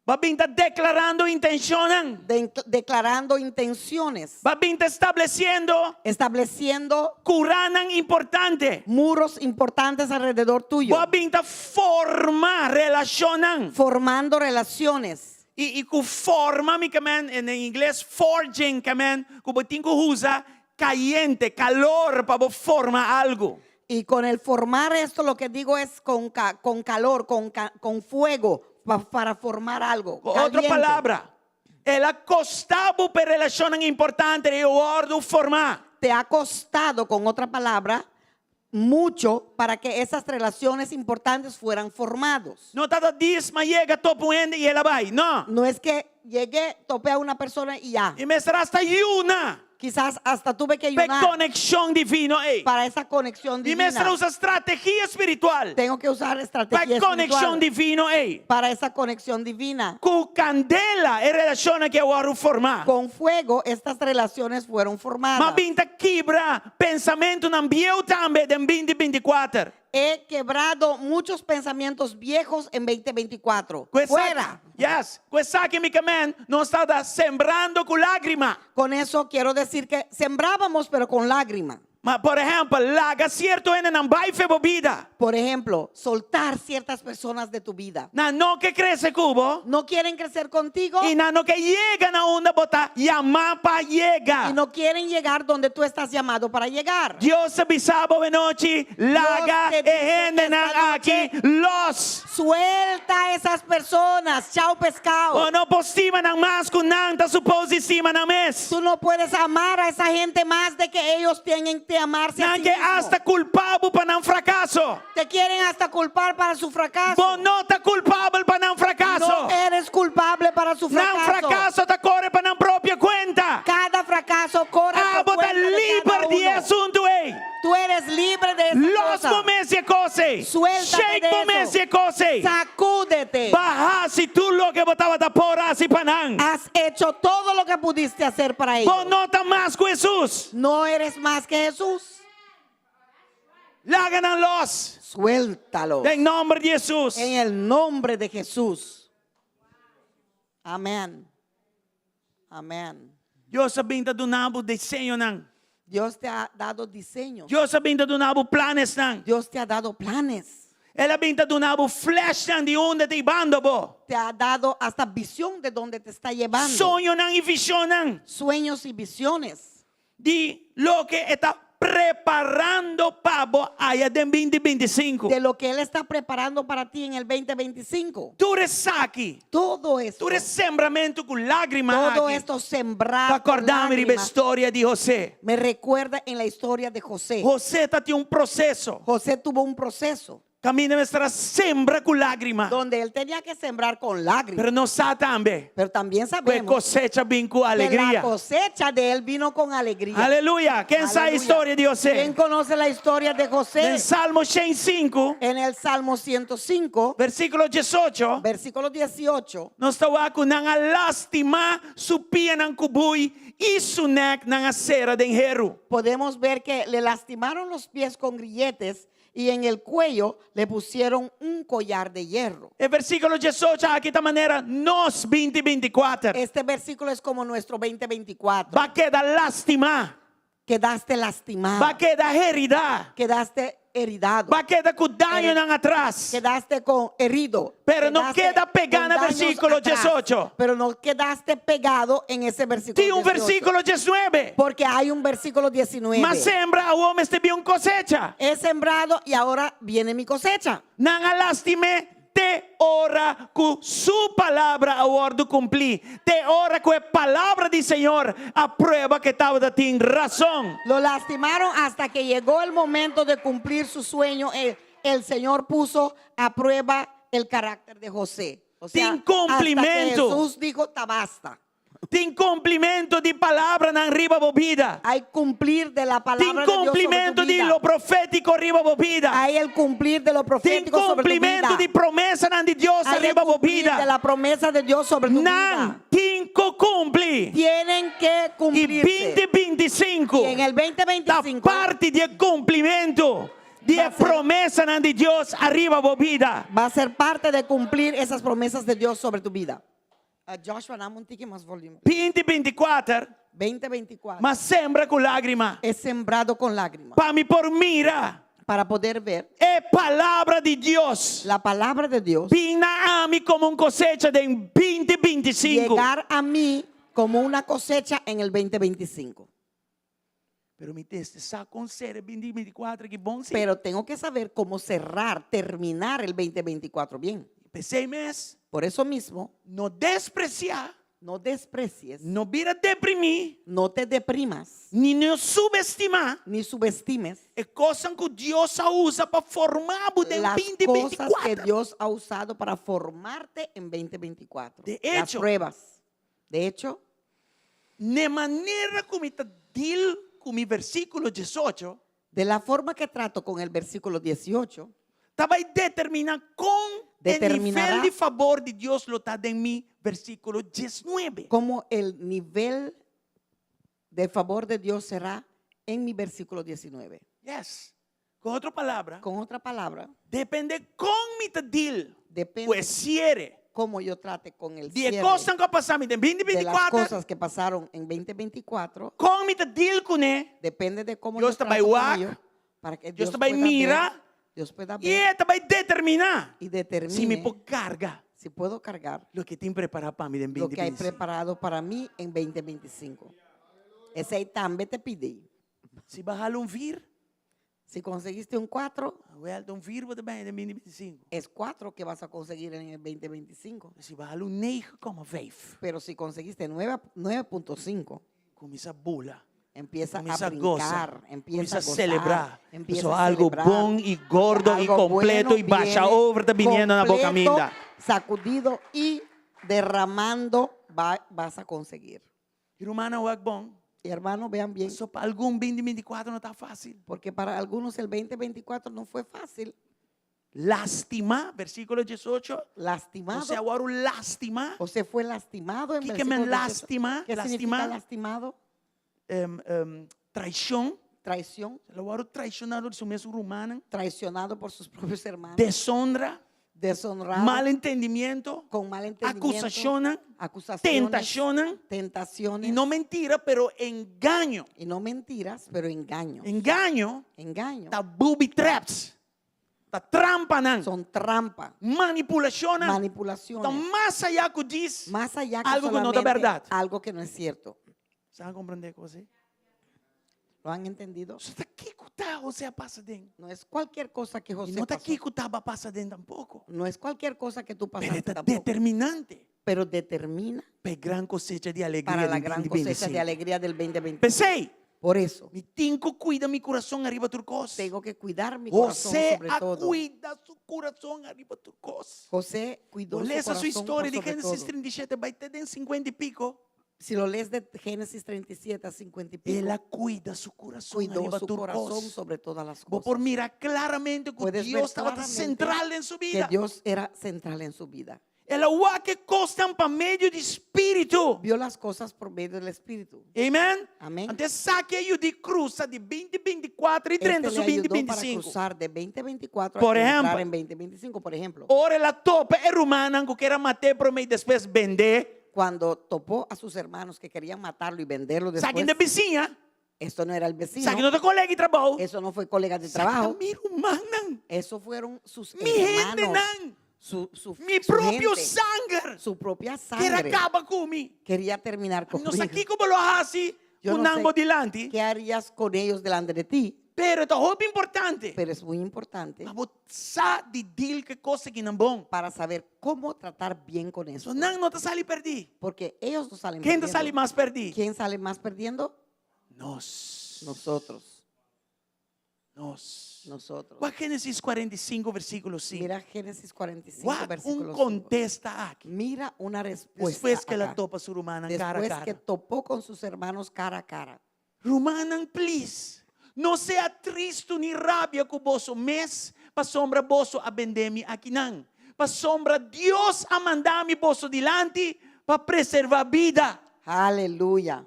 B'a bin ta deklarando intenshonnan. Declarando intenciones. B'a bin ta establesiendo. Estableciendo Kuranan importante. muros importantes alrededor tuyo. Bo a bin ta forma relashonnan. Formando relaciones. I, i ku forma mi ke men, en ingles forging ke men, ku bo tin ku usa kayente, kalor pa bo forma algu. Y con el formar esto lo que digo es con, con calor, con fuego, para formar algo. Ku otro caliente. palabra, el a kosta bo pa e relashonnan importante ei wòrdu formá. Te ha costado, con otra palabra, mucho para que esas relaciones importantes fueran formados. No tabata djis m'a yega topa un hende i el a bai. No. No es que llegué, topé a una persona y ya. Mi mester hasta yuna. Quizás hasta tuve que Pa e ayunar konekshon divino ei. para esa conexión Mi mester divina. usa strategia spiritual. Tengo que usar Pa estrategia e konekshon espiritual divino ei. para esa conexión divina. Ku kandela e relashonnan aki a wòrdu formá. Con fuego estas relaciones fueron formadas. M'a bin ta kibra pensamentunan bieu tambe den 2024. He quebrado muchos pensamientos viejos en 2024. Ku esaki, Fuera. Yes, ku esaki mi ke men, nos tabata sembrando ku lágrima. Con eso quiero decir que sembrábamos pero con lágrima. Ma por ehèmpel, laga sierto hendenan bai for di bo bida. Por ejemplo, soltar ciertas personas de tu vida. Nan no ke krese ku bo. No quieren crecer contigo I nan no ke yega na unda bo ta yamá pa yega. Y no quieren llegar donde tú estás llamado para llegar. Dios ta bisa bo anochi, laga te e dice hendenan esta noche, aki los. Suelta a esas personas. Chao pescado. Bo no por stima nan mas ku nan ta supos di stima nan mes. Tú no puedes amar a esa gente más de que ellos tienen que amarse a Nan sí ke mismo. hasta kulpa bo pa nan frakaso. Te quieren hasta culpar para su fracaso. Bo no ta kulpabel pa nan frakaso. No eres culpable para su Nan fracaso. frakaso ta kore pa nan propio kuenta. Cada fracaso corre Ah, por bo ta cuenta de cada liber di uno. asuntu ei. Tú eres libre de esa Los cosa. bo mes di e kos ei. Suéltate Shake de bo eso. mes di e kos ei. Sacúdete. B'a hasi tur loke bo tabata por hasi pa nan. Has hecho todo lo que pudiste hacer para ellos. Bo no ta mas ku Hesus. No eres más que Jesús. Laga nan los. Suéltalo. Den nòmber di Hesus. En el nombre de Jesús. Amén. Amén. Dios a bin ta duna bo diseñonan. Dios te ha dado diseños. Dios a bin ta duna bo planesnan. Dios te ha dado planes. El a bin ta duna bo flashnan di unda e ta hibando bo. Te ha dado hasta visión de dónde te está llevando. Soñonan i vishonnan. Sueños y visiones. Di loke e ta preparando pa bo aya den 2025. De lo que Él está preparando para ti en el 2025. Tur esaki. Todo esto. Tur e sembramentu ku lágrima Todo aki. esto sembrado Ta kòrda mi riba lágrimas, historia di José. me recuerda en la historia de José. José tabatin un proseso. José tuvo un proceso. Kaminda e mester a sembra ku lágrima. Donde él tenía que sembrar con lágrimas. Pero nos sa tambe. Pero también Ku e sabemos kosecha a bin ku que la alegria. cosecha de él vino con alegría. Aleluya. Ken sa Aleluya. historia di José? ¿Quién conoce la historia de José? Den Salmo 105, En el Salmo 105, versíkulo 18, versículo 18, nos ta wak ku nan a lastimá su pianan ku bui i su nèk nan a sera den heru. Podemos ver que le lastimaron los pies con grilletes y en el cuello le pusieron un collar de hierro. E versíkulo 18 aki ta manera nos 2024. Este versículo es como nuestro 2024. B'a keda lastimá. Quedaste lastimado. B'a keda heridá. Quedaste heridado. B'a keda ku dañonan atras. Quedaste con herido. Pero no Quedaste keda pegá con na daños versíkulo atrás. 18. Pero no quedaste pegado en ese versículo Tin un 18. versíkulo 19. Porque hay un versículo 19. M'a sembra awor mester bin un kosecha. He sembrado y ahora viene mi cosecha. Nan a lastim'é te ora ku su palabra a wòrdu kumplí. Te ora ku e palabra di Señor a prueba ku e tabatin rason. Lo lastimaron hasta que llegó el momento de cumplir su sueño. El, el Señor puso a prueba el carácter de José. O sea, Tin kumplimentu. hasta que Jesús dijo, ta basta. Tin kumplimentu di palabranan riba bo bida. Hay cumplir de la Tin palabra de Dios sobre tu kumplimentu di vida. lo profétiko riba bo bida. Hay el cumplir de lo Tin profético sobre tu kumplimentu vida. di promesanan di Dios Hay el riba bo cumplir bida. de la promesa de Dios sobre tu Nan vida. tin ku kumpli. Tienen que I cumplirse. 2025 Y en el ta 2025 parti di e kumplimentu di e Va ser- promesanan di Dios ariba bo bida. va a ser parte de cumplir esas promesas de Dios sobre tu vida. Uh, Joshua, dame un tiki más volumen. 2024, 2024. m'a sembra ku lágrima. Es sembrado con lágrimas. Pa mi por mira Para poder ver e palabra di Dios. la palabra de Dios Bin na ami komo un kosecha den 2025. llegar a mí como una cosecha en el 2025. Pero mi mester sa kon sera 2024 aki bon sí. Pero tengo que saber cómo cerrar, terminar el 2024 bien. P'esei mes, Por eso mismo, no despresiá, no desprecies, no bira deprimí, no te deprimas, ni no subestimá ni subestimes e kosnan ku Dios a usa pa forma bo den las cosas que 2024. Dios ha usado para formarte en 2024. De Las hecho. pruebas. De hecho, Na manera ku mi ta deal ku mi versíkulo 18, de la forma que trato con el versículo 18, ta bai determiná kon e Determinará nivel di fabor di Dios lo ta den mi versíkulo 19. cómo el nivel de favor de Dios será en mi versículo 19. Yes. Ku otro palabra, Con otra palabra, dependé kon mi ta deal depende ku e siere. cómo yo trate con el Di e cierre kosnan ku a pasa mi den binti de binti las kuater, cosas que pasaron en 2024, kon mi ta deal kuné, depende de cómo Dios yo ta bai trato con wak, ello, para que Dios Dios ta bai pueda ver, mira Dios pueda i ver e ta bai determiná y si mi determine por karga si puedo cargar loke tin prepará pa mi den lo binti que hay binti sinku. preparado para mí en 2025. Esei tambe te pidi. Si bo hala un vir, Si conseguiste un 4, wèl, ta un vir bo ta bini den binti binti sinku. es 4 que vas a conseguir en el 2025. Si bo hala un negen kòma vijf, Pero si conseguiste 9.5, kuminsá bula. Empieza a Kuminsá gosa, brincar, empieza kuminsá a gozar, selebrá. empieza Pasobra a algu celebrar. bon i gordo i Algo kompleto bueno i basha viene over ta biniendo na bo completo, kaminda. Sacudido y derramando va, vas a conseguir. I rumannan wak bon. Y hermano, vean bien, Pasobra pa algun binti bintikuater no ta fásil. porque para algunos el 2024 no fue fácil. Lastimá, versíkulo diesocho. Lastimado. José a wòrdu lastimá. José fue lastimado en Kiko versículo men 18. lastimá? ¿Qué significa Lastimá? lastimado? Traishon. Traición. El a wòrdu traishoná dor di su mes rumannan. Traicionado por sus propios hermanos. Desonra. Deshonrado. Mal entendimiento. Con mal entendimiento. Akusashonnan. Acusaciones. Tentashonnan. Tentaciones. I no mentira, pero engaño. Y no mentiras, pero engaño. Engaño. Engaño. Ta booby traps. Ta trampanan. Son trampa. Manipulashonnan. Manipulaciones. Ta mas ayá ku djis. Mas allá que Algo ku no ta solamente bèrdat. Algo que no es cierto. Sa a komprendé kos ei? ¿Lo han entendido? So ta kiko ta José a pasa den? No es cualquier cosa que José I no ta pasó. kiko ta bo a pasa den tampoko. No es cualquier cosa que tú Pero e pasaste ta tampoco. determinante. Pero determina Pa e gran kosecha di alegria para la den gran 20 cosecha de 25. alegría del 2025. P'esei, Por eso, mi tin ku kuida mi kurason ariba tur kos. tengo que cuidar mi corazón José sobre a todo. kuida su kurason ariba tur kos. José cuidó Bo su lesa su corazón por historia di sobre Génesis todo. 37 bai te den 50 i piko. Si lo lees de Génesis 37 a 50 y pico, El a cuida su corazón cuidó ariba su tur corazón cos. sobre todas las Bo por cosas. mira claramente cu Puedes ver Dios tabata claramente central den su que bida. Dios era central en su vida. El a wak e cosnan pa medio di spiritu. Vio las cosas por medio del Espíritu. Amen. Amén. Anto esaki a yuda di cruza di binti binti kuater y Este drenta le su binti ayudó binti para sinku. cruzar de 2024 Por a entrar ehempel. en 2025, por ejemplo. Ora el a topa e rumannan cu kier a mat'é promé y despues bend'é. Cuando topó a sus hermanos que querían matarlo y venderlo Esaki después. no ta bisiña. Esto no era el vecino. Esaki no ta colega di trabou. Eso no fue colega de Esaki ta trabajo. mi rumannan. Eso fueron sus Mi hermanos. hendenan. Su, su, Mi su propio gente, sanger. Su propia Kier a sangre. kaba ku mi. Quería terminar No conmigo. sa kiko bo lo hasi Yo ku no nan sé bo dilanti. ¿Qué harías con ellos delante de ti? Pero ta hopi importante. Pero es muy importante Pa bo sa di deal ku e kos akinan bon. para saber cómo tratar bien con eso. So nan no ta sali perdí. Porque ellos no salen Ken ta perdiendo. sali mas perdí? ¿Quién sale más perdiendo? Nos. Nosotros. Nos. Nosotros. Wak Génesis 45, versículo 5. Mira Génesis 45, Wak un versículo 5. kontesta aki. Mira una respuesta Despues ku el a acá. topa su rumannan kara a Después kara. que topó con sus hermanos cara a cara. Rumannan, please, no sea tristu ni rabia ku boso mes, pasobra boso a bende mi akinan. Pasobra Dios a manda mi boso dilanti pa preservá bida. Aleluya.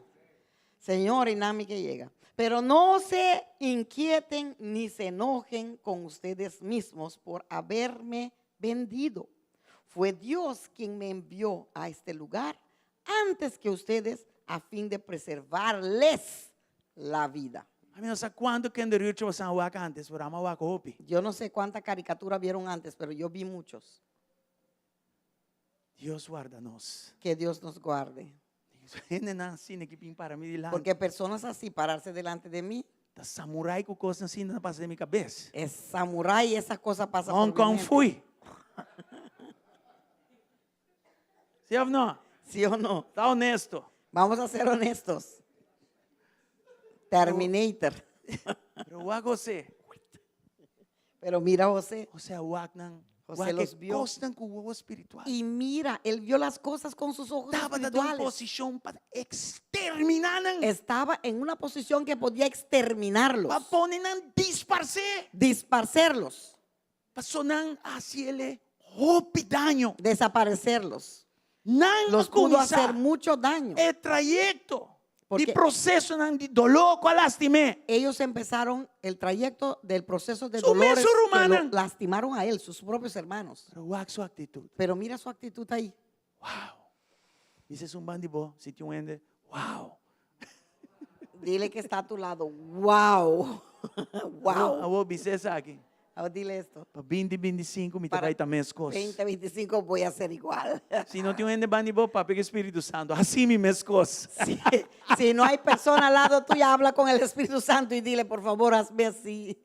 Señor, y nami que llega. Pero no se inquieten ni se enojen con ustedes mismos por haberme vendido. Fue Dios quien me envió a este lugar antes que ustedes a fin de preservarles la vida. Ami no sa kuantu kinderruurtje boso a wak antes, pero ami a wak hopi. Yo no sé cuánta caricatura vieron antes, pero yo vi muchos. Dios warda nos. Que Dios nos guarde. Hendenan asina ki bin para mi dilanti. Porque personas así pararse delante de mí. Ta samurai ku kosnan asina ta pasa den mi kabes. Es samurái y esas cosas pasan Hong por mi Kong mente. fui. Sí of no? ¿Sí o no? Ta honesto. Vamos a ser honestos. Terminator. Pero wak José. Pero mira José. José a wak nan. José Wak e los vio. kosnan ku wowo spiritual. Y mira, él vio las cosas con sus ojos Tabata den un espirituales. posishon pa eksterminá nan. Estaba en una posición que podía exterminarlos. Pa pone nan disparsé. Disparcerlos. Paso nan a hasi el'e hopi daño. Desaparecerlos. Nan Los a pudo kuminsá hacer mucho daño. e trayekto. Di Porque prosesonan di doló ku a lastim'é. ellos empezaron el trayecto del proceso de Su dolores mesun que lo rumannan. lastimaron a él, sus propios hermanos. Pero wak su aktitut. Pero mira su actitud ahí. Wow! Bisa esun ban di bo, si tin un hende, wow! Dile que está a tu lado, wow, wow. Awor bisa esaki. Ahora dile esto. Pa binti bintisinku mi ta Para bai ta meskos. 2025 voy a ser igual. Si no tin un hende banda di bo, papia ku e Spiritu Santu, hasi mi meskos. Si, si no hay persona al lado tuyo, habla con el Espíritu Santo y dile, por favor, hazme así.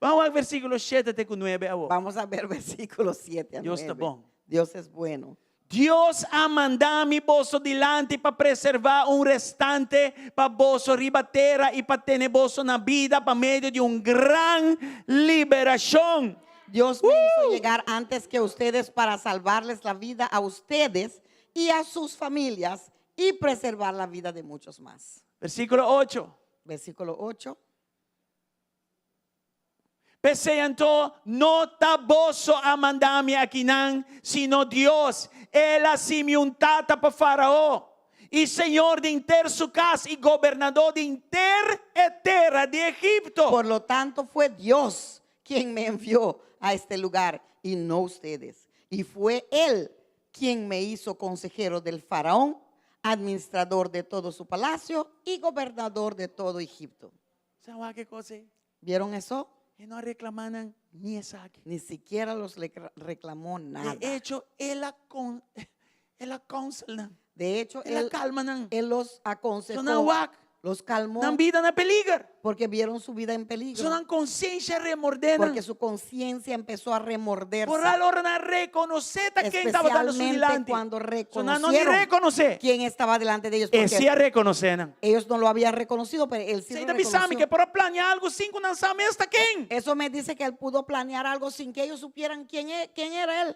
Ban wak versíkulo shete te ku nuebe awor. Vamos a ver versículo 7 a Dios ta 9. bon. Dios es bueno. Dios a manda mi boso dilanti pa preservá un restante pa boso riba tera i pa tene boso na bida pa medio di un gran liberashon. Dios me hizo llegar antes que ustedes para salvarles la vida a ustedes y a sus familias y preservar la vida de muchos más. Versíkulo ocho. Versículo 8. P'esei anto, no ta boso a manda mi akinan, sino Dios. El a hasi mi un tata pa Farao, i señor di henter su kas i gobernadó di henter e tera di Egipto. Por lo tanto, fue Dios quien me envió a este lugar y no ustedes. Y fue Él quien me hizo consejero del faraón, administrador de todo su palacio y gobernador de todo Egipto. Sa wak e kos ei? ¿Vieron eso? E no a reklamá nan ni esaki. Ni siquiera los reclamó nada. De echo, el a con, el a counsel nan. De hecho, El a él, calma nan. él los aconsejó, So nan wak. los calmó, Nan bida na peliger. porque vieron su vida en peligro. So nan konsiensha a remordé nan. Porque su conciencia empezó a remorderse. Por ora nan rekonosé ta ken tabata su Especialmente dilanti. cuando So nan no ni reconocieron rekonosé. quién estaba delante de ellos. E Porque sí a rekonosé nan. ellos no lo habían reconocido, pero él sí Esei lo ta bisa mi reconoció. ku e por a plania algu sin ku nan sa mes ta ken. Eso me dice que él pudo planear algo sin que ellos supieran quién, quién era él.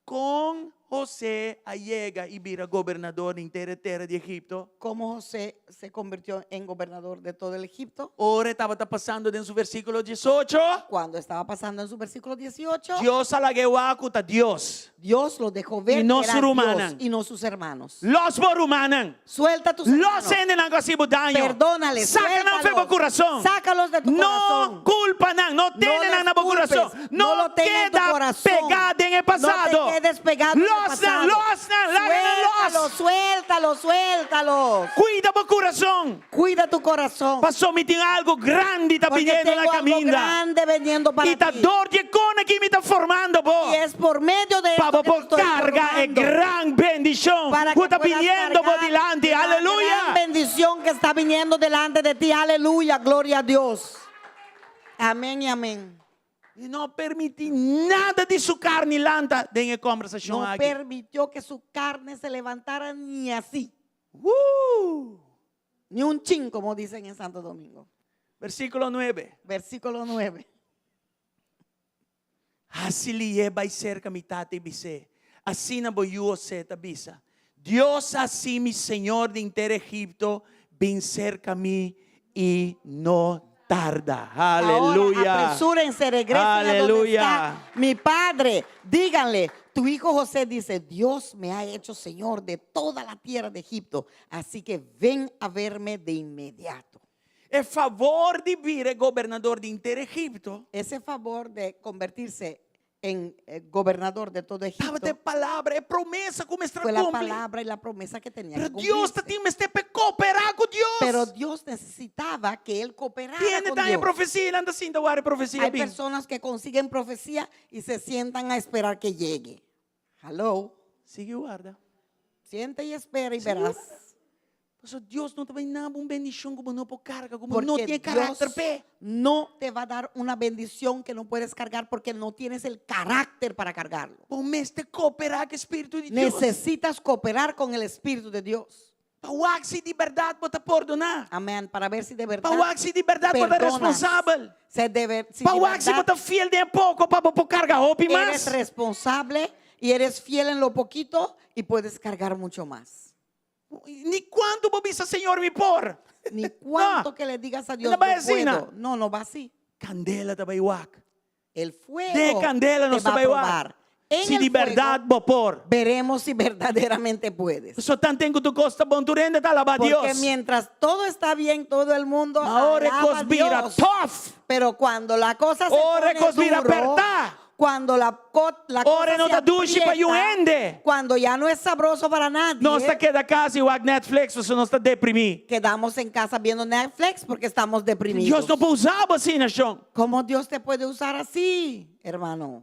Kon José a yega i bira gobernador di henter e tera di Egipto? Cómo José se convirtió en gobernador de todo el Egipto? Ora e tabata pasando den su versíkulo diesocho, Cuando estaba pasando en su versículo 18, Dios a laga e wak ku ta Dios. Dios lo dejó ver I no que su era rumannan. Dios y no sus hermanos. Lòs bo rumannan. Suelta tus Lòs hermanos. hendenan ku a hasi bo daño. Perdónales, Saka nan for di bo suéltalos. kurason. Sácalos de tu No corazón. kulpa nan, no No tene les nan na bo culpes, kurason. no No lo tenga en tu keda corazón. pegá den e No pasado. te quedes pegado en el Lòs nan, pasado. lòs nan, laga nan lòs. Suéltalos, suéltalos, suéltalos. Kuida bo kurason. Cuida tu corazón. Paso mi tin algu grandi ta Porque biniendo na tengo algo kaminda. grande veniendo para I ta ti. dor di e kona ki mi ta formando bo. Y es por medio de Pa esto bo que te por estoy karga e formando. gran bendishon Para ku que ta puedas biniendo bo cargar dilanti. la Aleluya. gran bendición que está viniendo delante de ti. Aleluya, gloria a Dios. Amén y amén. E no a permití nada di su karni lanta den e kòmbersashon No aki. permitió que su carne se levantara ni así. Woo! Ni un chin, como dicen en Santo Domingo. Versíkulo nuebe. Versículo 9. Hasi lié bai serka mi tata i bis'é, Asina bo yu José ta bisa, Dios a hasi mi señor di henter Egipto, bin serka mi i no tarda. Ahora Aleluya! apresúrense, regresen a donde Aleluya! está mi padre. Díganle, tu hijo José dice, Dios me ha hecho señor de toda la tierra de Egipto, así que ven a verme de inmediato. E favor di bira e gobernador di henter Egipto. Ese favor de convertirse en eh, gobernador de todo Egipto Tabata e palabra, e promesa ku mester a fue la kumpli. palabra y la promesa que tenía Pero que Dios ta cumplirse. tin mester pa e kooperá ku Dios. Pero Dios necesitaba que él cooperara Tiene con ta e Dios. profesia, nan ta sinta wara e profesia Hay bin. personas que consiguen profecía y se sientan a esperar que llegue. Hello. Sigui warda. Siente y espera y Sigui verás. warda. Pasobra Dios no ta bai naba un bendishon ku bo no por karga, ku bo no Porque tin e karakter Dios p'e. no te va a dar una bendición que no puedes cargar porque no tienes el carácter para cargarlo. Bo mester kooperá ku e Spiritu di Dios. Necesitas cooperar con el Espíritu de Dios. Pa wak si di bèrdat bo ta pordoná. Amén. Para ver si de verdad Pa wak si di bèrdat bo ta perdonas. responsabel. Se debe, si Pa de wak si bo verdad ta fiel den e poko pa bo por karga hopi eres mas. responsable y eres fiel en lo poquito y puedes cargar mucho más. Ni kuantu bo bisa Señor mi por. Ni cuánto No. que le digas a Dios, No va yo así, no. puedo. No, no va así. Kandela ta bai wak. El fuego De kandela te nos va ta a bai wak. probar. En si el di fuego, bèrdat bo por. Veremos si verdaderamente puedes. Pasobra tanten ku tur kos ta bon, tur hende ta alabá Porque Dios. mientras todo está bien, todo el mundo Ma ora e alaba kos a bira Dios. tough. Pero cuando la cosa se Ora e pone kos bira duro, pertá. cuando la, co- la cosa Ora e no se ta dushi pa niun aprieta, hende. cuando ya no es sabroso para nadie, Nos ta keda kas i wak Netflix pasobra nos ta deprimí. quedamos en casa viendo Netflix porque estamos deprimidos. Dios no por usa bo asina, shon. ¿Cómo Dios te puede usar así, hermano?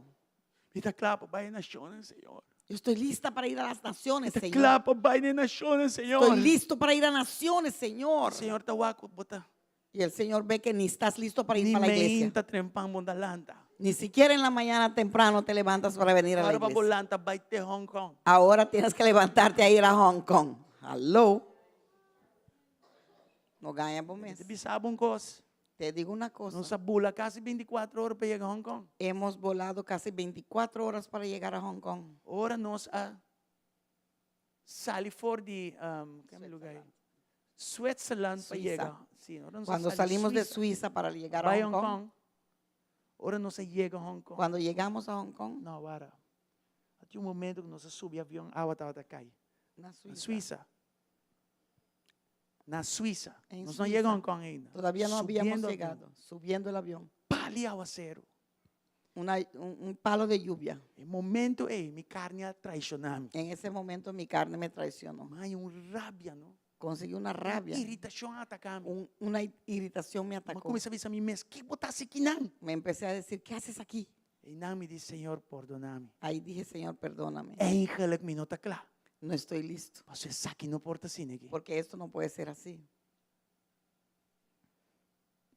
Mi ta kla pa bai e nashonnan, Señor. Yo estoy lista para ir a las naciones, Mi ta Señor. kla pa bai na e nashonnan, Señor. Estoy listo para ir a naciones, Señor. Señor ta wak ku bo ta. Y el Señor ve que ni estás listo para ir Ni para la iglesia. meinta trempan bo ta lanta. Ni siquiera en la mañana temprano te levantas para venir a la Ahora pa bo iglesia. lanta bai te Hong Kong. Ahora tienes que levantarte a ir a Hong Kong. Hello. No gaña bo Mi mes. ta bisa bo un kos. Te digo una cosa. Nos a bula kasi bintikuater ora pa yega Hong Kong. Hemos volado casi 24 horas para llegar a Hong Kong. Ora nos a sali for di, um, kende lugar ei? Switzerland pa Suiza. yega. Sí, ora nos a Cuando sali salimos de Suiza, Suiza para llegar a bai Hong Hong Kong, Kong. Ora nos a yega Hong Kong. cuando llegamos a Hong Kong, No, wara. Tin un momento ku nos a subi avion, awa tabata kai. Na Na Suiza. Suiza. Na Suiza. En Nos no yega Suiza. Hong Kong ainda. Todavía no habíamos Subiendo avión. llegado. Subiendo el avión. Pali awaseru. Una, un, un palo de lluvia. E momento ei, mi karni a traishoná mi. En ese momento mi carne me traicionó. Mi haña un rabia, no? Conseguí una rabia. Un iritashon a ataká mi. Un- una irritación me Mi a atacó. kuminsá bisa mi mes, Ki bo ta hasi kinan? Me empecé a decir, ¿qué haces aquí? Einan mi di, Señor, pordoná mi. Ahí dije, Señor, perdóname. Eigenlijk mi no ta kla. No estoy listo. Pasobra esaki no por ta asina aki. Porque esto no puede ser así.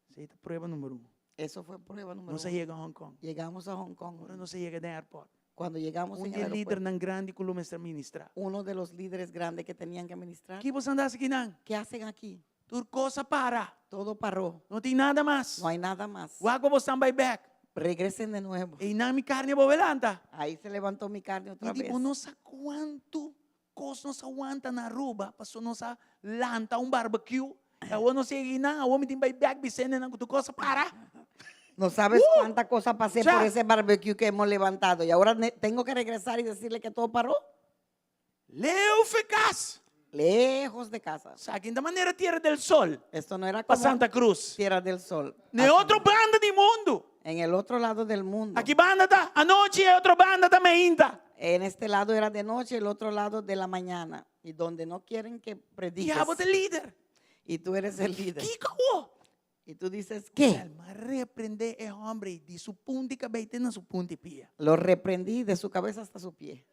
Esei ta prueba number un. Eso fue prueba número Nos a uno. yega Hong Kong. Llegamos a Hong Kong. Ora nos a yega den airport. Cuando llegamos Un en di el e aeropuerto, lidernan grandi ku lo mester ministrá. uno de los líderes grandes que tenían que ministrar. Ki boso anda hasi kinan? ¿Qué hacen aquí? Tur kos a para. Todo paró. No tin nada mas. No hay nada más. Wak ku boso bai bèk. Regresen de nuevo. Einan mi karni a bolbe lanta. Ahí se levantó mi carne otra Mi di, vez. Bo no sa kuantu kos nos a wanta na Aruba, paso nos a lanta un barbecue. I awor nos yega einan, awor mi tin bai bèk bis'é nan ku tur kos a para. No sabes cuánta cosa pasé Ya. por ese barbecue que hemos levantado. Y ahora tengo que regresar y decirle que todo paró. Leu fe kas. Lejos de casa. Esaki no ta manera Tierra del Sol Esto no era pa como Santa Cruz. Tierra del Sol. Na otro banda di mundu. En el otro lado del mundo. Aki banda ta anochi e otro banda ta meinta. En este lado era de noche, el otro lado de la mañana. Y donde no quieren que prediques. I abo ta e lider. Y tú eres el líder. Kiko awo? Y tú dices, ¿qué? M'a reprendé e hòmber ei di su punta di kabei te na su punta di pia. Lo reprendí de su cabeza hasta su pie.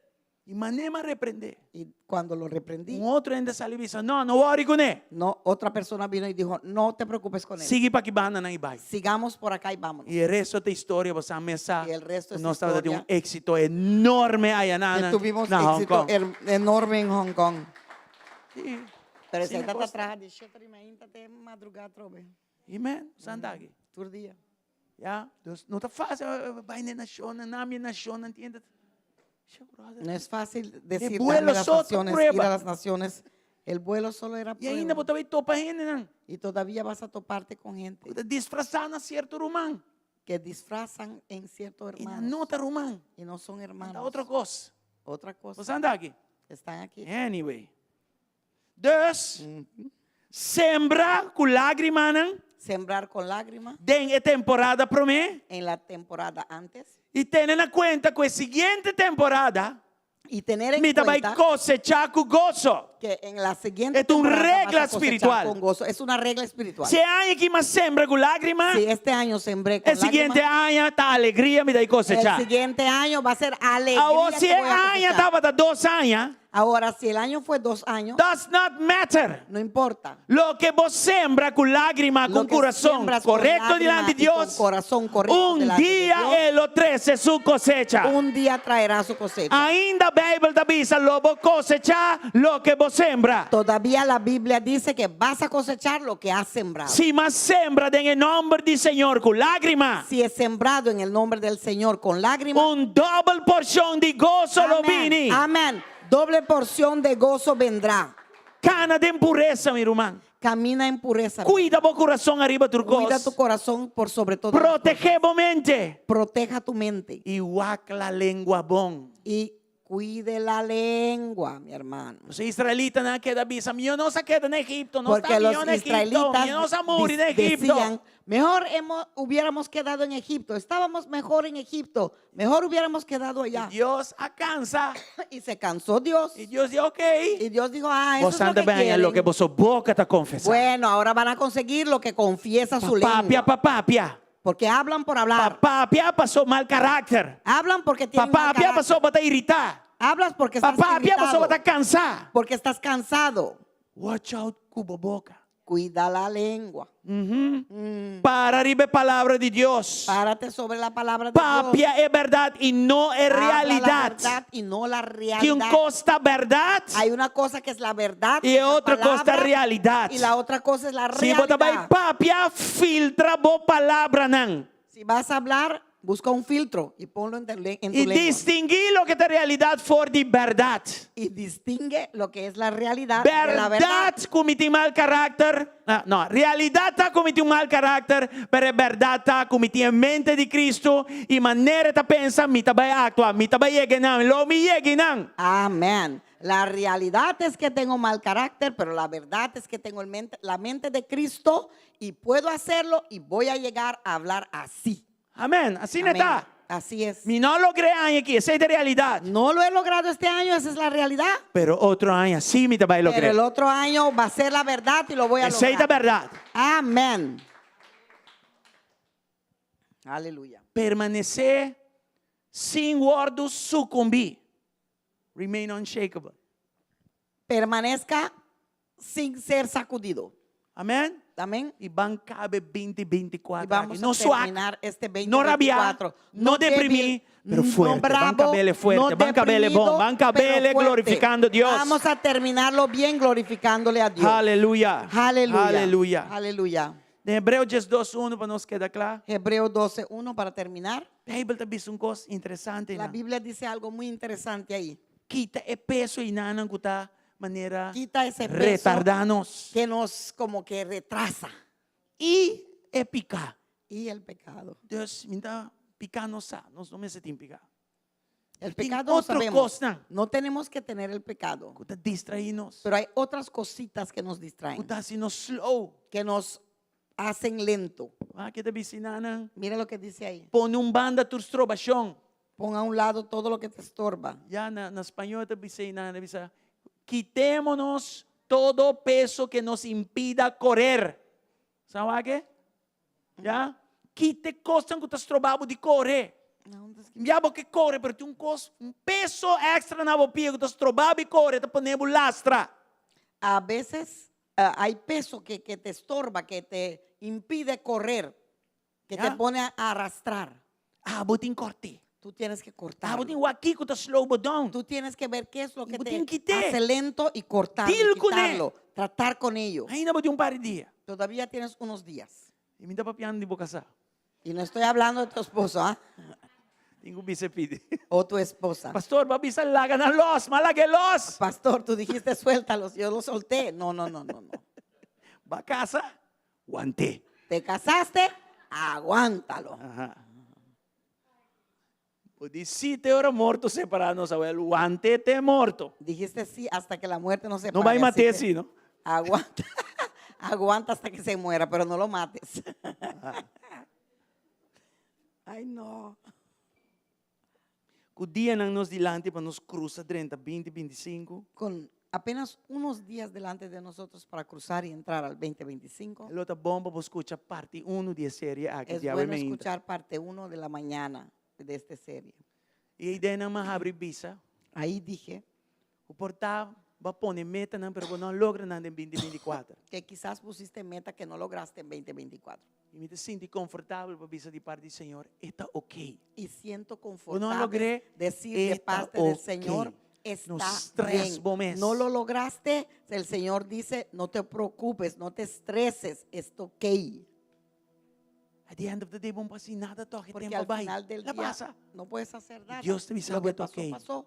I manera m'a reprendé. Y cuando lo reprendí, Un otro hende a sali bisa, No, no wòri kuné. no, otra persona vino y dijo, no te preocupes con él. Sigui pa aki bandanan i bai. Sigamos por acá y vámonos. I e resto ta historia, bo sa mesa. Y el resto es Nos tabata tin un historia. éxito enorme ayanan Que tuvimos na Hong éxito Kong. enorme en Hong Kong. Sí. Pero Sí, si me ta gusta. traha di shete di mainta te madrugá atrobe. Amen. Santa aki. Tur dia. Ya, dus no ta fácil bai na e nashonnan, na mi nashonnan, entiende? Sha, brother. No es fácil decir, vuelo dame las solo naciones, prueba. ir a las naciones. El vuelo solo era I ainda prueba. bo ta bai topa hendenan. Y todavía vas a toparte con gente Ku ta disfrasá na sierto ruman. que disfrazan en cierto I nan hermano. no ta ruman. Y no son Ta hermanos. otro kos. Otra cosa. Bo sa anda aki? Están aquí. Anyway. Dus, sembra ku lágrimanan Sembrar con lágrimas den e temporada promé. En la temporada antes. I tene na kuenta ku e siguiente temporada Y tener en mi ta bai cuenta kosechá ku goso. que en la siguiente E ta un temporada vas regla a cosechar spiritual. con gozo. Es una regla espiritual. Si e aña aki mi a sembra ku lágrima, Si este año sembré con e siguiente lágrimas, aña ta alegria mi ta bai kosechá. el siguiente año va a ser alegría Awor que si e voy a aña cosechar. tabata dos aña, Ahora, si el año fue dos años, does not matter. no importa. Loke bo sembra ku lágrima, Lo ku que kurason siembras con korekto lágrima dilanti y Dios, con corazón correcto un delante de dia Dios, e lo trese su kosecha. Un día traerá su cosecha. Ainda Beibel ta bisa lo bo kosechá loke bo sembra. Todavía la Biblia dice que vas a cosechar lo que has sembrado. Si m'a sembra den e nòmber di Señor ku lágrima, Si es sembrado en el nombre del Señor con lágrimas, un dòbel porshon di goso lo amén, bini. amén. Doble porción de gozo vendrá. Kana den puresa, mi ruman. Camina en pureza. Cuida bo corazón ariba tur Cuida cos. tu corazón por sobre todo las cosas. Protege bo mente. mente Proteja tu mente. i wak la lengua bon. Y cuide la lengua, mi hermano. Los israelitanan a keda bisa, Mihó nos a keda na Egipto, nos Porque ta los mihó na Egipto, israelitas mihó nos a muri na Egipto. decían, mejor hubiéramos quedado en Egipto, estábamos mejor en Egipto, mejor hubiéramos quedado allá. I Dios a kansa. Y se cansó Dios. I Dios di, ok. Y Dios dijo, ah, eso es lo Boso ta que bai haña quieren. loke boso boka ta konfesá. Bueno, ahora van a conseguir lo que confiesa su Pa papia, lengua. pa papia. Porque hablan por Pa hablar. papia paso mal karakter. Hablan porque Pa tienen mal papia carácter. paso bo ta iritá. Hablas porque Pa estás papia paso irritado. bo ta kansá. Porque estás cansado. Watch out ku bo boka. Cuida la lengua. Para riba e palabra di Dios. Párate sobre la palabra de Dios. Papia e bèrdat i no e Habla la realidat. verdad y no la Tin un realidad. kos ta bèrdat Hay una cosa que es la verdad. i que e es la otro kos ta palabra, realidat. Y la otra cosa es la Si bo ta bai realidad. papia, filtra bo palabranan. Si vas a hablar, busca un filtro y ponlo en tu I lengua. distinguí loke ta realidat for di bèrdat. Y distingue lo que es la realidad de la verdad. Bèrdat ku mi tin mal karakter, ah, no, realidat ta ku mi tin un mal karakter, pero e bèrdat ta ku mi tin e mente di Cristo i manera e ta pensa, mi ta bai aktua, mi ta bai yega einan, lo mi yega einan. Amén. La realidad es que tengo mal carácter, pero la verdad es que tengo el mente, la mente de Cristo y puedo hacerlo y voy a llegar a hablar así. Amén. Asina Amén. ta. Así es. Mi no a logr'é aña aki, esei ta realidat. No lo he logrado este año, esa es la realidad. Pero otro aña sí mi ta bai Pero logr'é. el otro año va a ser la verdad y lo voy a Esei ta lograr. bèrdat. Amén. Aleluya. Permanesé sin wòrdu sukumbí. Remain unshakable. Permanezca sin ser sacudido. Amén. Amén. I ban kaba e 2024 Y vamos aki. No a suak, terminar este no rabiá, 2024. no deprimí, débil, pero no fuerte. Ban bravo, kab'é fuerte, no ban kab'é bon, deprimido, ban kab'é pero fuerte. glorificando a Dios. Vamos a terminarlo bien glorificándole a Dios. Aleluya. Aleluya. Aleluya. Aleluya. Den Hebreo 12, 1 pa nos keda kla. Hebreo 12, 1 para terminar. Beibel ta bisa un kos interesante. La Na. Biblia dice algo muy interesante ahí. Kita e peso einanan ku ta manera Kita ese peso retardá nos. que nos como que retrasa. I e piká. Y el pecado. Dus, mi ta piká nos sa, nos no mester tin piká. El Tin pecado lo otro sabemos. kosnan No tenemos que tener el pecado. ku ta distraí nos. Pero hay otras cositas que nos distraen. Ku ta hasi nos slow. Que nos hacen lento. Wak ke ta bisa einanan. Mira lo que dice ahí. Pone un banda tur strobashon. Pon a un lado todo lo que te estorba. Ya na, na spañó ta bisa einan, bisa, quitémonos todo peso que nos impida correr. Sabe ke? Ya? Kita e kosnan ku ta stroba bo di kore. Ya bo ke kore, pero tin un kos, un peso extra na bo pia ku ta stroba bo di kore, ta pone bo lastra. A veces hay peso que, que te estorba, que te impide correr, que te Ya. pone a arrastrar. Abo tin kòrt'é. Tú tienes que cortar. Abo tin wak kiko ta slow bo down. Tú tienes que ver qué es lo que Bo te tin kit'é. hace lento y cortarlo, y Deal con él. quitarlo, tratar con ello. Ainda bo tin un par di dia. Todavía tienes unos días. I mi n' ta papiando di bo kasá. Y no estoy hablando de tu esposo, ¿ah? Tin ku bisa pidi. O tu esposa. Pastor, b'a bisa laga nan lòs, m'a lag'é lòs. Pastor, tú dijiste suéltalos, yo los solté. No, no, no, no, no. B'a kasa, want'é. Te casaste, aguántalo. Aha. Bo di sí te ora morto separá nos, awèl, want'é te morto. Dijiste sí hasta que la muerte nos separe. No bai así mat'é que sí, no? Aguanta, aguanta hasta que se muera, pero no lo mates. Ay, no. Ku dianan nos dilanti pa nos krusa drenta 2025. Con apenas unos días delante de nosotros para cruzar y entrar al 2025. Lo ta bon pa bo skucha parti unu di e serie aki Es di awe bueno meinta. escuchar parte 1 de la mañana de esta serie. I eidennan m'a habri bisa. Ahí dije. Ku por ta bo a pone metanan pero bo no a logra nan den 2024. Que quizás pusiste meta que no lograste en 2024. I mi ta sinti konfortabel pa bisa di parti di Señor, e ta ok. Y siento Bo no a confortable logr'é, decir de e ta parte del ok. Señor, No está stress bien. bo mes. No lo lograste, el Señor dice, no te preocupes, no te estreses, está ok. At the end of the day, bo no por hasi nada tòg, e Porque tempu al bai. final del La día pasa. no puedes hacer nada. Dios ta bisa Lo bo que e ta pasó, ok. pasó.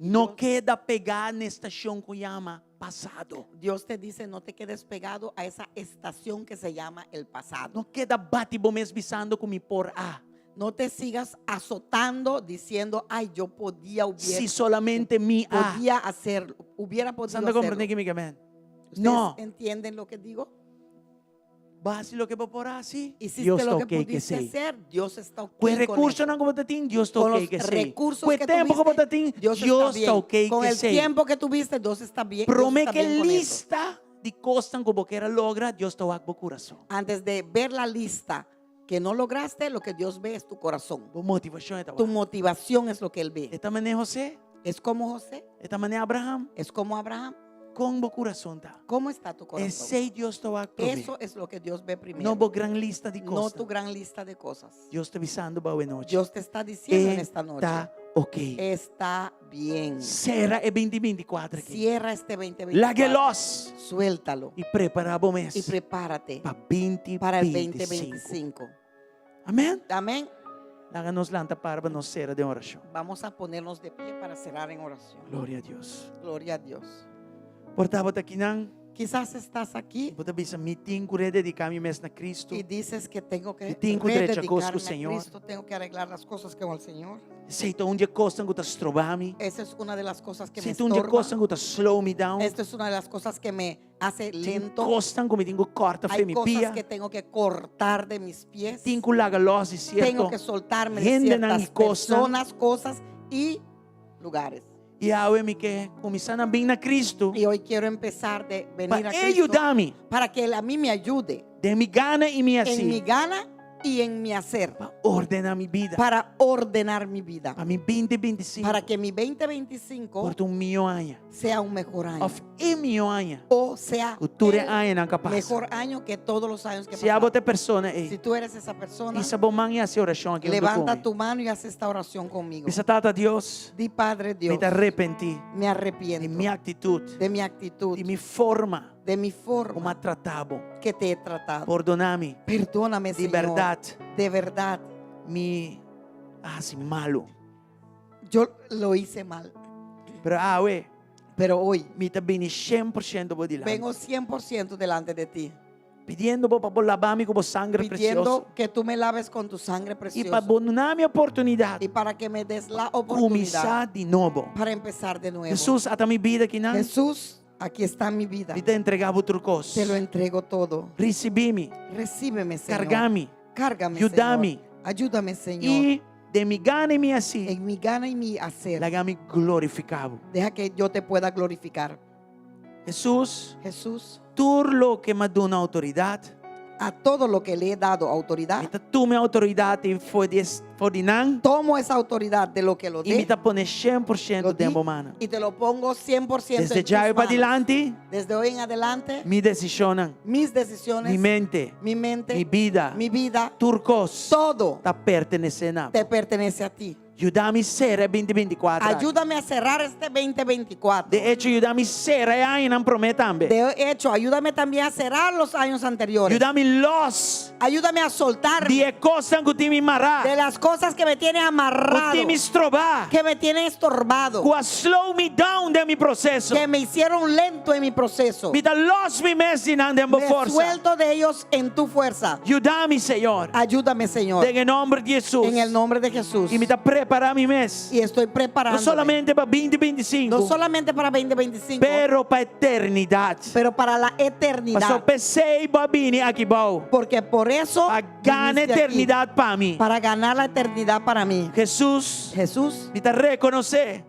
No keda pegá na e stashon ku yama pasado. Dios te dice, no te quedes pegado a esa estación que se llama el pasado. No keda bati bo mes bisando ku mi por a. No te sigas azotando diciendo, ay, yo podía, hubiera, Si solamente mi a. podía hacerlo, hubiera podido Santa comprende hacerlo. ki mi ke men? ¿Ustedes No. entienden lo que digo? Bo a hasi loke bo por hasi. Hiciste Dios lo ta que ok ku pudiste esei. hacer, Dios está ok Ku e con eso. rekursonan ku bo ta tin, Dios ta Con ok los ku esei. recursos Ku e que tempu ku bo tuviste, ta tin, Dios está Dios bien. ta ok Con ku el esei. tiempo que tuviste, Dios está bien. Dios Promé está ku e bien con eso. lista di kosnan ku bo kier a logra, Dios ta wak bo kurason. Antes de ver la lista que no lograste, lo que Dios ve es tu corazón. Bo motivashon e ta Tu wak. motivación es lo que Él ve. E ta manera José, Es como José, e ta manera Abraham. es como Abraham. Kon bo kurason ta? ¿Cómo está tu corazón? Esei Dios ta wak promé. Eso es lo que Dios ve primero. No bo gran lista di No kos. tu gran lista de cosas. Dios ta bisando bo awe nochi. Dios te está diciendo en esta noche. Ta ok. Está bien. Sera e 2024 aki. Cierra este 2024. Lag'é lòs. Suéltalo. I prepará bo mes. Y prepárate Pa 2025. para el 2025. Amèn. Amén. Laga nos lanta para pa nos sera den orashon. Vamos a ponernos de pie para cerrar en oración. Gloria a Dios. Gloria a Dios. Por ta bo ta akinan. Quizás estás aquí Bo ta bisa mi tin ku redediká mi mes na Cristo. y dices que tengo que Mi tin ku drecha kos ku rededicarme a Señor. Cristo, tengo que arreglar las cosas con el Señor. Esei ta un di e kosnan ku ta stroba mi. Esa es una de las cosas que me Esei ta un di e estorba. kosnan ku ta slow mi down. Esta es una de las cosas que me hace Tin lento. kosnan ku mi tin ku kòrta Hay fe mi cosas pia. que tengo que cortar de mis pies. Tin ku laga lòs di sierto Tengo que soltarme de hendenan ciertas i kosnan. personas, cosas y lugares. I awe mi ke kuminsá na bin na Cristo. Y hoy quiero empezar de venir Pa a E Cristo yuda mi. para que Él a mí me ayude Den mi gana i mi en mi hasi. gana y en mi hacer Pa ordená mi bida. para ordenar mi vida. Pa mi 2025 Para que mi 2025 por ta un mihó aña. sea un mejor año. Òf e mihó aña. O sea Ku tur e el añanan ku a pasa. mejor año que todos los años que Si abo pasaron. ta e persona ei. Si tú eres esa persona, Hisa bo man i hasi orashon aki huntu levanta ku mi. tu mano y haz esta oración conmigo. Bisa Tata Dios, Di Padre Dios, mi ta arepentí me arrepiento di mi aktitut, de mi actitud, di mi forma de mi forma komo a trata bo. que te he tratado. Pordoná mi. Perdóname, Di Señor. bèrdat. De verdad. Mi a hasi malu. Yo lo hice mal. Pero awe, Pero hoy mi ta bini 100% bo dilanti. vengo 100% delante de ti. Pidiendo bo pa bo laba mi ku bo sangre Pidiendo presioso. que tú me laves con tu sangre I pa preciosa. bo duna mi oportunidat. Y para que me des la oportunidad Kuminsá di nobo. para empezar de nuevo. Hesus, ata mi bida akinan. Jesús, aquí está mi vida. Mi ta entregá bo tur kos. Te lo entrego todo. Risibí mi. Recíbeme, Señor. Karga mi. Cárgame, Yuda Señor. mi. Ayúdame, Señor. I den mi gana i mi hasi. En mi gana y mi hacer. Laga mi glorifiká bo. Deja que yo te pueda glorificar. Hesus, Jesús, tur loke m'a duna outoridat. A todo lo que le he dado autoridad. Mi ta tuma e outoridat ei for di for di nan. Tomo esa autoridad de lo que lo I mi dé. ta pone 100% Lo den di bo mannan. y te lo pongo 100% Desde en tus djawe manos. padilanti. Desde hoy en adelante. Mi desishonnan. Mis decisiones. Mi mente. Mi mente. Mi bida. Mi vida. Tur kos. Todo. Ta pertenesé na bo. Te pertenece a ti. Yuda mi sera e 2024 aki. Ayúdame a cerrar este 2024. De echo, yuda mi sera e añanan promé tambe. De hecho, ayúdame también a cerrar los años anteriores. Yuda mi lòs. Ayúdame a soltarme. Di e kosnan ku tin mi mará. De las cosas que me tienen amarrado. Ku tin mi strobá. Que me tienen estorbado. Ku a slow me down den mi proseso. Que me hicieron lento en mi proceso. Mi ta lòs mi mes di nan den bo Me forsa. suelto de ellos en tu fuerza. Yuda mi, Señor. Ayúdame, Señor. Den e nòmber di Hesus. En el nombre de Jesús. I mi ta prepará mi mes. Y estoy preparándome. No solamente pa 2025. No solamente para 2025. Pero pa eternidat. Pero para la eternidad. Paso p'esei bo a bini aki bou. Porque por eso Pa gana viniste aquí. eternidat pa mi. Para ganar la eternidad para mí. Jesús. Jesús. Mi ta rekonosé.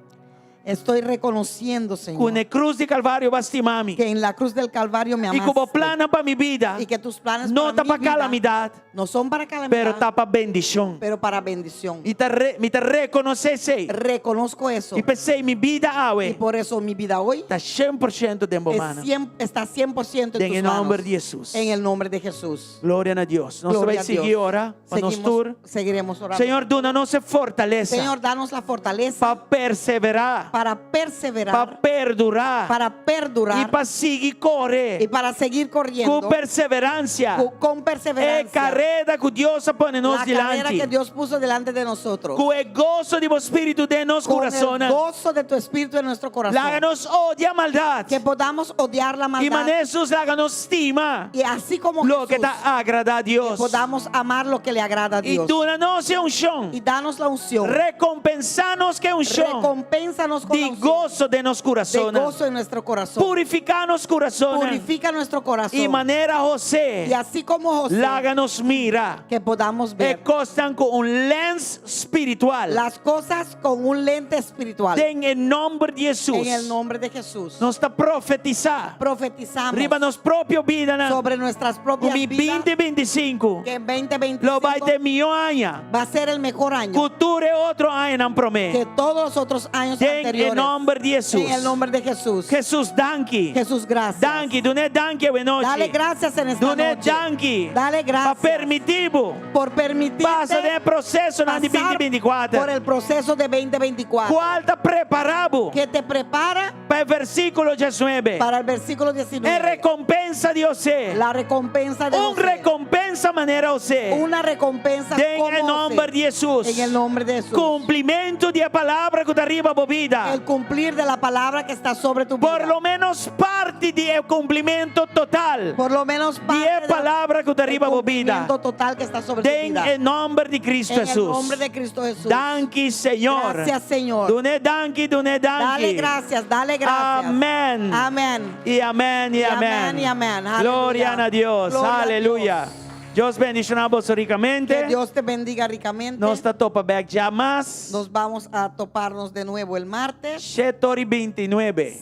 Estoy reconociendo, Señor. Ku na e krus di Kalvario bo a stima mi. Que en la cruz del Calvario me I ku bo amaste. plannan pa mi bida. Y que tus planes No para ta mi pa vida kalamidat. No son para calamidad. Pero ta pa bendishon. Pero para bendición. Mi ta re, mi ta rekonosé esei. Reconozco eso. I p'esei mi bida awe. Y por eso mi vida hoy Ta 100% den bo es mannan. está 100% en Den tus e nòmber manos. di Hesus. En el nombre de Jesús. Gloria na Dios. Nos ta Gloria bai a sigui Dios. ora pa nos Seguimos, tur. seguiremos orando. Señor, duna nos e fortalesa. Señor, danos la fortaleza. Pa perseverá. Para Pa perseverar. perdurá. Para I perdurar. pa sigui kore. Y para seguir Ku corriendo. perseveransia. Con E perseverancia. kareda ku Dios a pone nos La carrera dilanti. que Dios puso delante de nosotros. Ku e goso di bo spiritu den nos Con el kurason. gozo de tu espíritu en nuestro corazón. Laga nos odia maldat. Que podamos odiar la I maldad. manera Hesus laga nos stima Y así como loke Jesús, ta agradá Dios. podamos amar lo que le agrada a I Dios. duna nos e unshon. Y danos la unción. Rekompensá nos ku e unshon. Recompénsanos con la Di unción. goso den nos De kurason. gozo en nuestro corazón. Purifiká nos kurason. Purifica nuestro corazón. I manera José, Y así como José, laga nos mira que podamos e ver kosnan ku un lens spiritual. las cosas con un lente espiritual. Den e nòmber di Hesus. En el nombre de Jesús. Nos ta profetisá Profetizamos riba nos propio bidanan. sobre nuestras propias Ku vidas 2025 que en 2025 lo bai ta e mihó aña. va a ser el mejor año Ku tur e otro añanan promé. que todos los otros años Den e anteriores. nòmber di Hesus. En el nombre de Jesús. Hesus, danki. Jesús, gracias. Danki, dun'é danki awe nochi. Dale gracias en esta Dun'é noche. danki. Dale gracias. Pa permití bo Por permitirte pasa den e prosesonan di pasar 2024. por el proceso de 2024. Kual ta prepará bo Que te prepara pa e versíkulo 19. para el versículo E 19. rekompensa di José. La recompensa de Un José. rekompensa manera José. Una recompensa Den como e nòmber José. di Hesus. En el nombre de Jesús. Kumplimentu di e palabra ku ta riba bo bida. El cumplir de la palabra que está sobre tu vida. Por lo ménos parti di e kumplimentu total. Por lo menos parte Di e de la- palabra ku ta el riba bo bida. cumplimiento total que está sobre tu Den vida. e nòmber di Kristu En el Hesus. nombre de Cristo Jesús. Danki, Señor. Gracias, Señor. Dun'é danki, dun'é danki. Dale gracias, dale gracias. Amèn. Amèn. I amèn, i I amèn. amèn, i amèn. Aleluya. Gloria na Dios. Gloria a Aleluya. Dios bendishoná boso rikamente. Que Dios te bendiga ricamente. Nos ta topa bèk djamars. Nos vamos a toparnos de nuevo el martes. 7 i 29.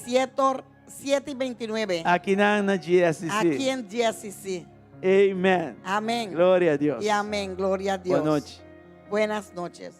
7 y 29. Akinan na GSCC. Aquí en GSCC. Amèn. Amén. Gloria na Dios. Y amén. Gloria a Dios. Bon nochi. Buenas noches.